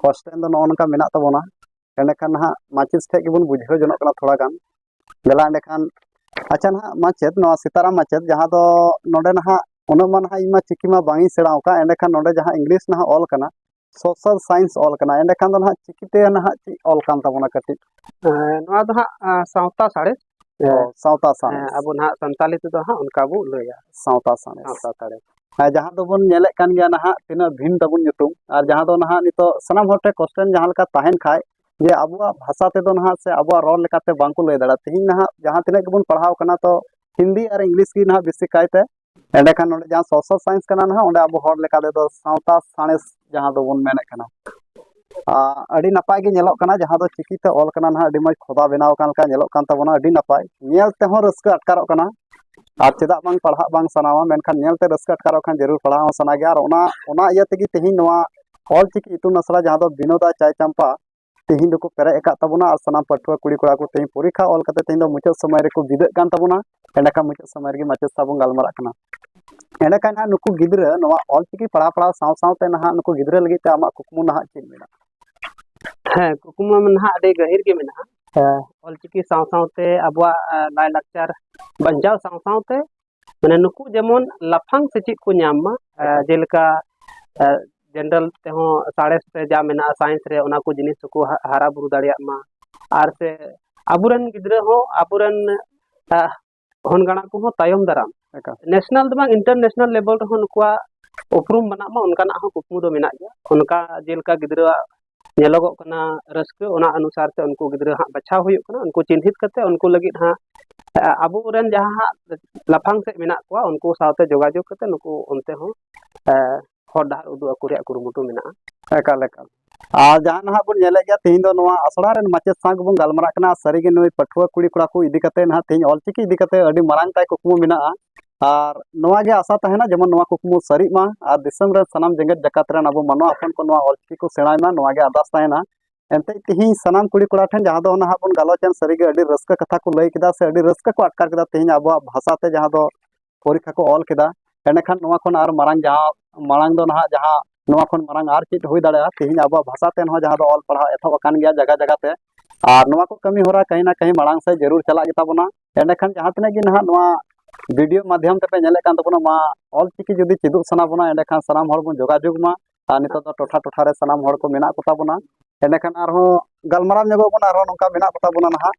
ᱠᱚᱥᱴᱮᱱ ᱫᱚ ᱱᱚᱜᱼᱚ ᱱᱚᱝᱠᱟ ᱢᱮᱱᱟᱜ ᱛᱟᱵᱚᱱᱟ᱾ ᱮᱸᱰᱮᱠᱷᱟᱱ ᱱᱟᱦᱟᱜ ᱢᱟᱪᱮᱫ ᱴᱷᱮᱡ ᱜᱮᱵᱚᱱ ᱵᱩᱡᱷᱟᱹᱣ ᱡᱚᱱᱚᱜ ᱠᱟᱱᱟ ᱛᱷᱚᱲᱟ ᱜᱟᱱ᱾ ᱫᱮᱞᱟ ᱮᱸᱰᱮᱠᱷᱟᱱ, ᱟᱪᱪᱷᱟ ᱱᱟᱦᱟᱜ ᱢᱟᱪᱮᱫ, ᱱᱚᱣᱟ ᱥᱤᱛᱟᱨᱟᱢ ᱢᱟᱪᱮᱫ, ᱡᱟᱦᱟᱸ ᱫᱚ ᱱᱚᱰᱮ ᱱᱟᱦᱟᱜ ᱩᱱᱟᱹᱜ ᱢᱟ ᱱᱟᱦᱟᱜ ᱤᱧ ᱢᱟ ᱪᱤᱠᱤ ᱢᱟ ᱵᱟᱝ ᱤᱧ ᱥᱮᱬᱟ ᱟᱠᱟᱫ, ᱮᱸᱰᱮᱠᱷᱟᱱ ᱱᱚᱰᱮ ᱡᱟᱦᱟᱸ ᱤᱝᱞᱤᱥ ᱱᱟᱦᱟᱜ ᱚᱞ ᱠᱟᱱᱟ, ᱥᱳᱥᱟᱞ ᱥᱟᱭᱮᱱᱥ ᱚᱞ ᱠᱟᱱᱟ, ᱮᱸᱰᱮᱠᱷᱟᱱ ᱫᱚ ᱱᱟᱦᱟᱜ ᱪᱤᱠᱤᱛᱮ ᱱᱟᱦᱟᱜ ᱪᱮᱫ ᱚᱞ ᱠᱟᱱ ᱛᱟᱵᱚᱱᱟ ᱠᱟᱹᱴᱤᱡ? ᱮᱸ, ᱱᱚᱣᱟ ᱫᱚ ᱦᱟᱸᱜ, ᱟᱸ, ᱥᱟᱶᱛᱟ ᱥᱟᱬᱮᱥ᱾ ᱚ, ᱥᱟᱶᱛᱟ ᱥᱟᱬᱮᱥ᱾ ᱦᱮᱸ, ᱟᱵᱚ ᱱᱟᱦᱟᱜ ᱥᱟᱱᱛᱟᱞᱤ ᱛᱮᱫᱚ ᱦᱟᱸᱜ ᱚᱱᱠᱟ ᱵᱚ ᱞᱟᱹᱭᱟ᱾ ᱥᱟᱶᱛᱟ ᱥᱟᱬᱮᱥ᱾ ᱥᱟᱶᱛᱟ ᱥᱟᱬᱮᱥ᱾ ᱦᱮᱸ, ᱡᱟᱦᱟᱸ ᱫᱚᱵᱚᱱ ᱧᱮᱞᱮᱫ ᱠᱟᱱ ᱜᱮᱭᱟ ᱱᱟᱦᱟᱜ, ᱛᱤᱱᱟᱹᱜ ᱵᱷᱤᱱ ᱛᱟᱵᱚᱱ ᱧᱩᱛᱩᱢ, ᱟᱨ ᱡᱟᱦᱟᱸ ᱫᱚ ᱱᱟᱦᱟᱜ ᱱᱤᱛᱚᱜ ᱥᱟᱱᱟᱢ ᱦᱚᱲ ᱴᱷᱮᱱ ᱠᱚᱥᱪᱮᱱ ᱡᱟᱦᱟᱸ ᱞᱮᱠᱟ ᱛᱟᱦᱮᱱ ᱠᱷᱟᱡ, ᱡᱮ ᱟᱵᱚᱣᱟᱜ ᱵᱷᱟᱥᱟ ᱛᱮᱫᱚ ᱱᱟᱦᱟᱜ ᱥᱮ ᱟᱵᱚᱣᱟᱜ ᱨᱚᱲ ᱞᱮᱠᱟᱛᱮ ᱵᱟᱝᱠᱚ ᱞᱟᱹᱭ ᱫᱟᱲᱮᱭᱟᱜᱼᱟ᱾ ᱛᱮᱦᱮᱧ ᱱᱟᱦᱟᱜ ᱡᱟᱦᱟᱸ ᱛᱤᱱᱟᱹᱜ ᱜᱮᱵᱚᱱ ᱯᱟᱲᱦᱟᱣ ᱠᱟᱱᱟ, ᱛᱚ ᱦᱤᱱᱫᱤ ᱟᱨ ᱤᱝᱞᱤᱥ ᱜᱮ ᱱᱟᱦᱟᱜ ᱵᱮᱥᱤ ᱠᱟᱭᱛᱮ᱾ ᱮᱸᱰᱮᱠᱷᱟᱱ ᱱᱚᱰᱮ ᱡᱟᱦᱟᱸ ᱥᱳᱥᱟᱞ ᱥᱟᱭᱮᱱᱥ ᱠᱟᱱᱟ ᱱᱟᱦᱟᱜ, ᱚᱸᱰᱮ ᱟᱵᱚ ᱦᱚᱲ ᱞᱮᱠᱟ ᱛᱮᱫᱚ ᱥᱟᱶᱛᱟ ᱥᱟᱬᱮᱥ ᱡᱟᱦᱟᱸ ᱫᱚᱵᱚᱱ ᱢᱮᱱᱮᱫ ᱠᱟᱱᱟ᱾ ᱟᱨ ᱟᱹᱰᱤ ᱱᱟᱯᱟᱭ ᱜᱮ ᱧᱮᱞᱚᱜ ᱠᱟᱱᱟ, ᱡᱟᱦᱟᱸ ᱫᱚ ᱪᱤᱠᱤᱛᱮ ᱚᱞ ᱠᱟᱱᱟ ᱱᱟᱦᱟᱜ, ᱟᱹᱰᱤ ᱢᱚᱡᱽ ᱠᱷᱚᱫᱟ ᱵᱮᱱᱟᱣ ᱟᱠᱟᱱ ᱞᱮᱠᱟ ᱧᱮᱞᱚᱜ ᱠᱟᱱ ᱛᱟᱵᱚᱱᱟ, ᱟᱹᱰᱤ ᱱᱟᱯᱟᱭ, ᱧᱮᱞ ᱛᱮᱦᱚᱸ ᱨᱟᱹᱥᱠᱟᱹ ᱟᱴᱠᱟᱨᱚᱜ ᱠᱟᱱᱟ᱾ ᱟᱨ ᱪᱮᱫᱟᱜ ᱵᱟᱝ ᱯᱟᱲᱦᱟᱜ ᱵᱟᱝ ᱥᱟᱱᱟᱣᱟ, ᱢᱮᱱᱠᱷᱟᱱ ᱧᱮᱞᱛᱮ ᱨᱟᱹᱥᱠᱟᱹ ᱟᱴᱠᱟᱨᱚᱜ ᱠᱷᱟᱱ ᱡᱟᱹᱨᱩᱲ ᱯᱟᱲᱦᱟᱣ ᱦᱚᱸ ᱥᱟᱱᱟ ᱜᱮᱭᱟ᱾ ᱟᱨ ᱚᱱᱟ, ᱚᱱᱟ ᱤᱭᱟᱹ ᱛᱮᱜᱮ ᱛᱮᱦᱮᱧ ᱱᱚᱣᱟ ᱚᱞ ᱪᱤᱠᱤ ᱤᱛᱩᱱ ᱟᱥᱲᱟ ᱡᱟᱦᱟᱸ ᱫᱚ ᱵᱤᱱᱳᱫᱟ ᱪᱟᱭ ᱪᱟᱢᱯᱟ ᱛᱮᱦᱮᱧ ᱫᱚᱠᱚ ᱯᱮᱨᱮᱡ ᱟᱠᱟᱫ ᱛᱟᱵᱚᱱᱟ, ᱟᱨ ᱥᱟᱱᱟᱢ ᱯᱟᱹᱴᱷᱩᱣᱟᱹ ᱠᱩᱲᱤ ᱠᱚᱲᱟ ᱠᱚ ᱛᱮᱦᱮᱧ ᱯᱚᱨᱤᱠᱠᱷᱟ ᱚᱞ ᱠᱟᱛᱮ ᱛᱮᱦᱮᱧ ᱫᱚ ᱢᱩᱪᱟᱹᱫ ᱥᱚᱢᱚᱭ ᱨᱮᱠᱚ ᱵᱤᱫᱟᱹᱜ ᱠᱟᱱ ᱛᱟᱵᱚᱱᱟ᱾ ᱮᱸᱰᱮᱠᱷᱟᱱ ᱢᱩᱪᱟᱹᱫ ᱥᱚᱢᱚᱭ ᱨᱮᱜᱮ ᱢᱟᱪᱮᱫ ᱥᱟᱶ ᱵᱚᱱ ᱜᱟᱞᱢᱟᱨᱟᱜ ᱠᱟᱱᱟ᱾ ᱮᱸᱰᱮᱠᱷᱟᱱ ᱦᱟᱸᱜ ᱱᱩᱠᱩ ᱜᱤᱫᱽᱨᱟᱹ ᱱᱚᱣᱟ ᱚᱞ ᱪᱤᱠᱤ ᱯᱟᱲᱦᱟᱣ ᱯᱟᱲᱦᱟᱣ ᱥᱟᱶ ᱥᱟᱶᱛᱮ ᱱᱟᱦᱟᱜ ᱱᱩᱠᱩ ᱜᱤᱫᱽᱨᱟᱹ ᱞᱟᱹᱜᱤᱫ ᱛᱮ ᱟᱢᱟᱜ ᱠᱩᱠᱢᱩ ᱱᱟᱦᱟᱜ ᱪᱮᱫ ᱢᱮᱱᱟᱜᱼᱟ? ᱦᱮᱸ, ᱠᱩᱠᱢᱩ ᱢᱟ ᱱᱟᱦᱟᱜ ᱟᱹᱰᱤ ᱜᱟᱹᱦᱤᱨ ᱜᱮ ᱢᱮᱱᱟᱜᱼᱟ᱾ ᱦᱮᱸ᱾ ᱚᱞ ᱪᱤᱠᱤ ᱥᱟᱶ ᱥᱟᱶᱛᱮ ᱟᱵᱚᱣᱟᱜ, ᱮ, ᱞᱟᱭᱼᱞᱟᱠᱪᱟᱨ ᱵᱟᱧᱪᱟᱣ ᱥᱟᱶ ᱥᱟᱶᱛᱮ, ᱢᱟᱱᱮ, ᱱᱩᱠᱩ ᱡᱮᱢᱚᱱ ᱞᱟᱯᱷᱟᱝ ᱥᱮᱪᱮᱫ ᱠᱚ ᱧᱟᱢ ᱢᱟ, ᱮ, ᱮᱠᱟᱞ᱾ ᱡᱮᱞᱮᱠᱟ, ᱮ, ᱡᱮᱱᱟᱨᱮᱞ ᱛᱮᱦᱚᱸ ᱥᱟᱬᱮᱥ ᱨᱮ ᱡᱟ ᱢᱮᱱᱟᱜᱼᱟ, ᱥᱟᱭᱮᱱᱥ ᱨᱮ ᱚᱱᱟ ᱠᱚ ᱡᱤᱱᱤᱥ ᱠᱚ ᱦᱟ-, ᱦᱟᱨᱟ ᱵᱩᱨᱩ ᱫᱟᱲᱮᱭᱟᱜ ᱢᱟ᱾ ᱟᱨ ᱥᱮ ᱟᱵᱚᱨᱮᱱ ᱜᱤᱫᱽᱨᱟᱹ ᱦᱚᱸ, ᱟᱵᱚᱨᱮᱱ, ᱮ, ᱦᱚᱱ ᱜᱟᱬᱟ ᱠᱚᱦᱚᱸ ᱛᱟᱭᱚᱢ ᱫᱟᱨᱟᱢ ᱮᱠᱟᱞ᱾ ᱱᱮᱥᱱᱟᱞ ᱫᱚ ᱵᱟᱝ, ᱤᱱᱴᱟᱨᱱᱮᱥᱱᱟᱞ ᱞᱮᱵᱮᱞ ᱨᱮᱦᱚᱸ ᱱᱩᱠᱩᱣᱟᱜ ᱩᱯᱨᱩᱢ ᱵᱮᱱᱟᱜ ᱢᱟ, ᱚᱱᱠᱟᱱᱟᱜ ᱦᱚᱸ ᱠᱩᱠᱢᱩ ᱫᱚ ᱢᱮᱱᱟᱜ ᱜᱮᱭᱟ᱾ ᱚᱱᱠᱟ ᱡᱮᱞᱮᱠᱟ ᱜᱤᱫᱽᱨᱟᱹᱣᱟᱜ ᱧᱮᱞᱚᱜᱚᱜ ᱠᱟᱱᱟ ᱨᱟᱹᱥᱠᱟᱹ, ᱚᱱᱟ ᱚᱱᱩᱥᱟᱨ ᱛᱮ ᱩᱱᱠᱩ ᱜᱤᱫᱽᱨᱟᱹ ᱦᱟᱸᱜ ᱵᱟᱪᱷᱟᱣ ᱦᱩᱭᱩᱜ ᱠᱟᱱᱟ᱾ ᱩᱱᱠᱩ ᱪᱤᱱᱦᱤᱛ ᱠᱟᱛᱮ ᱩᱱᱠᱩ ᱞᱟᱹᱜᱤᱫ ᱦᱟᱸᱜ, ᱮ, ᱟᱵᱚᱨᱮᱱ ᱡᱟᱦᱟᱸ ᱦᱟᱸᱜ ᱞᱟᱯᱷᱟᱝ ᱥᱮᱫ ᱢᱮᱱᱟᱜ ᱠᱚᱣᱟ, ᱩᱱᱠᱩ ᱥᱟᱶᱛᱮ ᱡᱳᱜᱟᱡᱳᱜᱽ ᱠᱟᱛᱮ ᱱᱩᱠᱩ ᱚᱱᱛᱮ ᱦᱚᱸ, ᱮ, ᱦᱚᱨ ᱰᱟᱦᱟᱨ ᱩᱫᱩᱜ ᱟᱠᱚ ᱨᱮᱭᱟᱜ ᱠᱩᱨᱩᱢᱩᱴᱩ ᱢᱮᱱᱟᱜᱼᱟ᱾ ᱮᱠᱟᱞ, ᱮᱠᱟᱞ᱾ ᱟᱨ ᱡᱟᱦᱟᱸ ᱱᱟᱦᱟᱜ ᱵᱚᱱ ᱧᱮᱞᱮᱫ ᱜᱮᱭᱟ, ᱛᱮᱦᱮᱧ ᱫᱚ ᱱᱚᱣᱟ ᱟᱥᱲᱟ ᱨᱮᱱ ᱢᱟᱪᱮᱫ ᱥᱟᱶ ᱜᱮᱵᱚᱱ ᱜᱟᱞᱢᱟᱨᱟᱜ ᱠᱟᱱᱟ᱾ ᱥᱟᱹᱨᱤᱜᱮ ᱱᱩᱭ ᱯᱟᱹᱴᱷᱩᱣᱟᱹ ᱠᱩᱲᱤ ᱠᱚᱲᱟ ᱠᱚ ᱤᱫᱤ ᱠᱟᱛᱮ ᱱᱟᱦᱟᱜ ᱛᱮᱦᱮᱧ ᱚᱞᱪᱤᱠᱤ ᱤᱫᱤ ᱠᱟᱛᱮ ᱟᱹᱰᱤ ᱢᱟᱨᱟᱝ ᱛᱟᱭ ᱠᱩᱠᱢᱩ ᱢᱮᱱᱟᱜᱼᱟ᱾ ᱟᱨ ᱱᱚᱣᱟ ᱜᱮ ᱟᱥᱟ ᱛᱟᱦᱮᱱᱟ, ᱡᱮᱢᱚᱱ ᱱᱚᱣᱟ ᱠᱩᱠᱢᱩ ᱥᱟᱹᱨᱤᱜ ᱢᱟ ᱟᱨ ᱫᱤᱥᱚᱢ ᱨᱮᱱ ᱥᱟᱱᱟᱢ ᱡᱮᱜᱮᱛ ᱡᱟᱠᱟᱛ ᱨᱮᱱ ᱟᱵᱚ ᱢᱟᱱᱣᱟ ᱦᱚᱯᱚᱱ ᱠᱚ ᱱᱚᱣᱟ ᱚᱞᱪᱤᱠᱤ ᱠᱚ ᱥᱮᱬᱟᱭ ᱢᱟ, ᱱᱚᱣᱟ ᱜᱮ ᱟᱨᱫᱟᱥ ᱛᱟᱦᱮᱱᱟ᱾ ᱮᱱᱛᱮ ᱛᱮᱦᱮᱧ ᱥᱟᱱᱟᱢ ᱠᱩᱲᱤ ᱠᱚᱲᱟ ᱴᱷᱮᱱ ᱡᱟᱦᱟᱸ ᱫᱚ ᱱᱟᱦᱟᱜ ᱵᱚᱱ ᱜᱟᱞᱚᱪ ᱮᱱ, ᱥᱟᱹᱨᱤᱜᱮ ᱟᱹᱰᱤ ᱨᱟᱹᱥᱠᱟᱹ ᱠᱟᱛᱷᱟ ᱠᱚ ᱞᱟᱹᱭ ᱠᱮᱫᱟ ᱥᱮ ᱟᱹᱰᱤ ᱨᱟᱹᱥᱠᱟᱹ ᱠᱚ ᱟᱴᱠᱟᱨ ᱠᱮᱫᱟ ᱛᱮᱦᱮᱧ ᱟᱵᱚᱣᱟᱜ ᱵᱷᱟᱥᱟ ᱛᱮ ᱡᱟᱦᱟᱸ ᱫᱚ ᱯᱚᱨᱤᱠᱠᱷᱟ ᱠᱚ ᱚᱞ ᱠᱮᱫᱟ᱾ ᱮᱸᱰᱮᱠᱷᱟᱱ ᱱᱚᱣᱟ ᱠᱷᱚᱱ ᱟᱨ ᱢᱟᱨᱟᱝ ᱡᱟᱦᱟᱸ, ᱢᱟᱲᱟᱝ ᱫᱚ ᱱᱟᱦᱟᱜ ᱡᱟᱦᱟᱸ ᱱᱚᱣᱟ ᱠᱷᱚᱱ ᱢᱟᱨᱟᱝ ᱟᱨ ᱪᱮᱫ ᱦᱩᱭ ᱫᱟᱲᱮᱭᱟᱜᱼᱟ? ᱛᱮᱦᱮᱧ ᱟᱵᱚᱣᱟᱜ ᱵᱷᱟᱥᱟ ᱛᱮ ᱦᱚᱸ ᱡᱟᱦᱟᱸ ᱫᱚ ᱚᱞ ᱯᱟᱲᱦᱟᱣ ᱮᱛᱚᱦᱚᱵ ᱟᱠᱟᱱ ᱜᱮᱭᱟ ᱡᱟᱭᱜᱟ ᱡᱟᱭᱜᱟ ᱛᱮ᱾ ᱟᱨ ᱱᱚᱣᱟ ᱠᱚ ᱠᱟᱹᱢᱤ ᱦᱚᱨᱟ ᱠᱟᱹᱦᱤ ᱱᱟ ᱠᱟᱹᱦᱤ ᱢᱟᱲᱟᱝ ᱥᱮᱫ ᱡᱟᱹᱨᱩᱲ ᱪᱟᱞᱟᱜ ᱜᱮᱛᱟ ᱵᱚᱱᱟ᱾ ᱮᱸᱰᱮᱠᱷᱟᱱ ᱡᱟᱦᱟᱸ ᱛᱤᱱᱟᱹᱜ ᱜᱮ ᱱᱟᱦᱟᱜ ᱱᱚᱣᱟ ᱵᱷᱤᱰᱤᱭᱳ ᱢᱟᱫᱽᱫᱷᱚᱢ ᱛᱮᱯᱮ ᱧᱮᱞᱮᱫ ᱠᱟᱱ ᱛᱟᱵᱚᱱᱟ, ᱱᱚᱣᱟ ᱚᱞᱪᱤᱠᱤ ᱡᱩᱫᱤ ᱪᱮᱫᱚᱜ ᱥᱟᱱᱟ ᱵᱚᱱᱟ, ᱮᱸᱰᱮᱠᱷᱟᱱ ᱥᱟᱱᱟᱢ ᱦᱚᱲ ᱵᱚᱱ ᱡᱳᱜᱟᱡᱳᱜᱽ ᱢᱟ᱾ ᱟᱨ ᱱᱤᱛᱚᱜ ᱫᱚ ᱴᱚᱴᱷᱟ ᱴᱚᱴᱷᱟ ᱨᱮ ᱥᱟᱱᱟᱢ ᱦᱚᱲ ᱠᱚ ᱢᱮᱱᱟᱜ ᱠᱚᱛᱟ ᱵᱚᱱᱟ᱾ ᱮᱸᱰᱮᱠᱷᱟᱱ ᱟᱨᱦᱚᱸ ᱜᱟᱞᱢᱟᱨᱟᱣ ᱧᱚᱜᱚᱜ ᱵᱚᱱ, ᱟᱨᱦᱚᱸ ᱱᱚᱝᱠᱟ ᱢᱮᱱᱟᱜ ᱠᱚᱛᱟ ᱵᱚᱱᱟ ᱱᱟᱦᱟᱜ᱾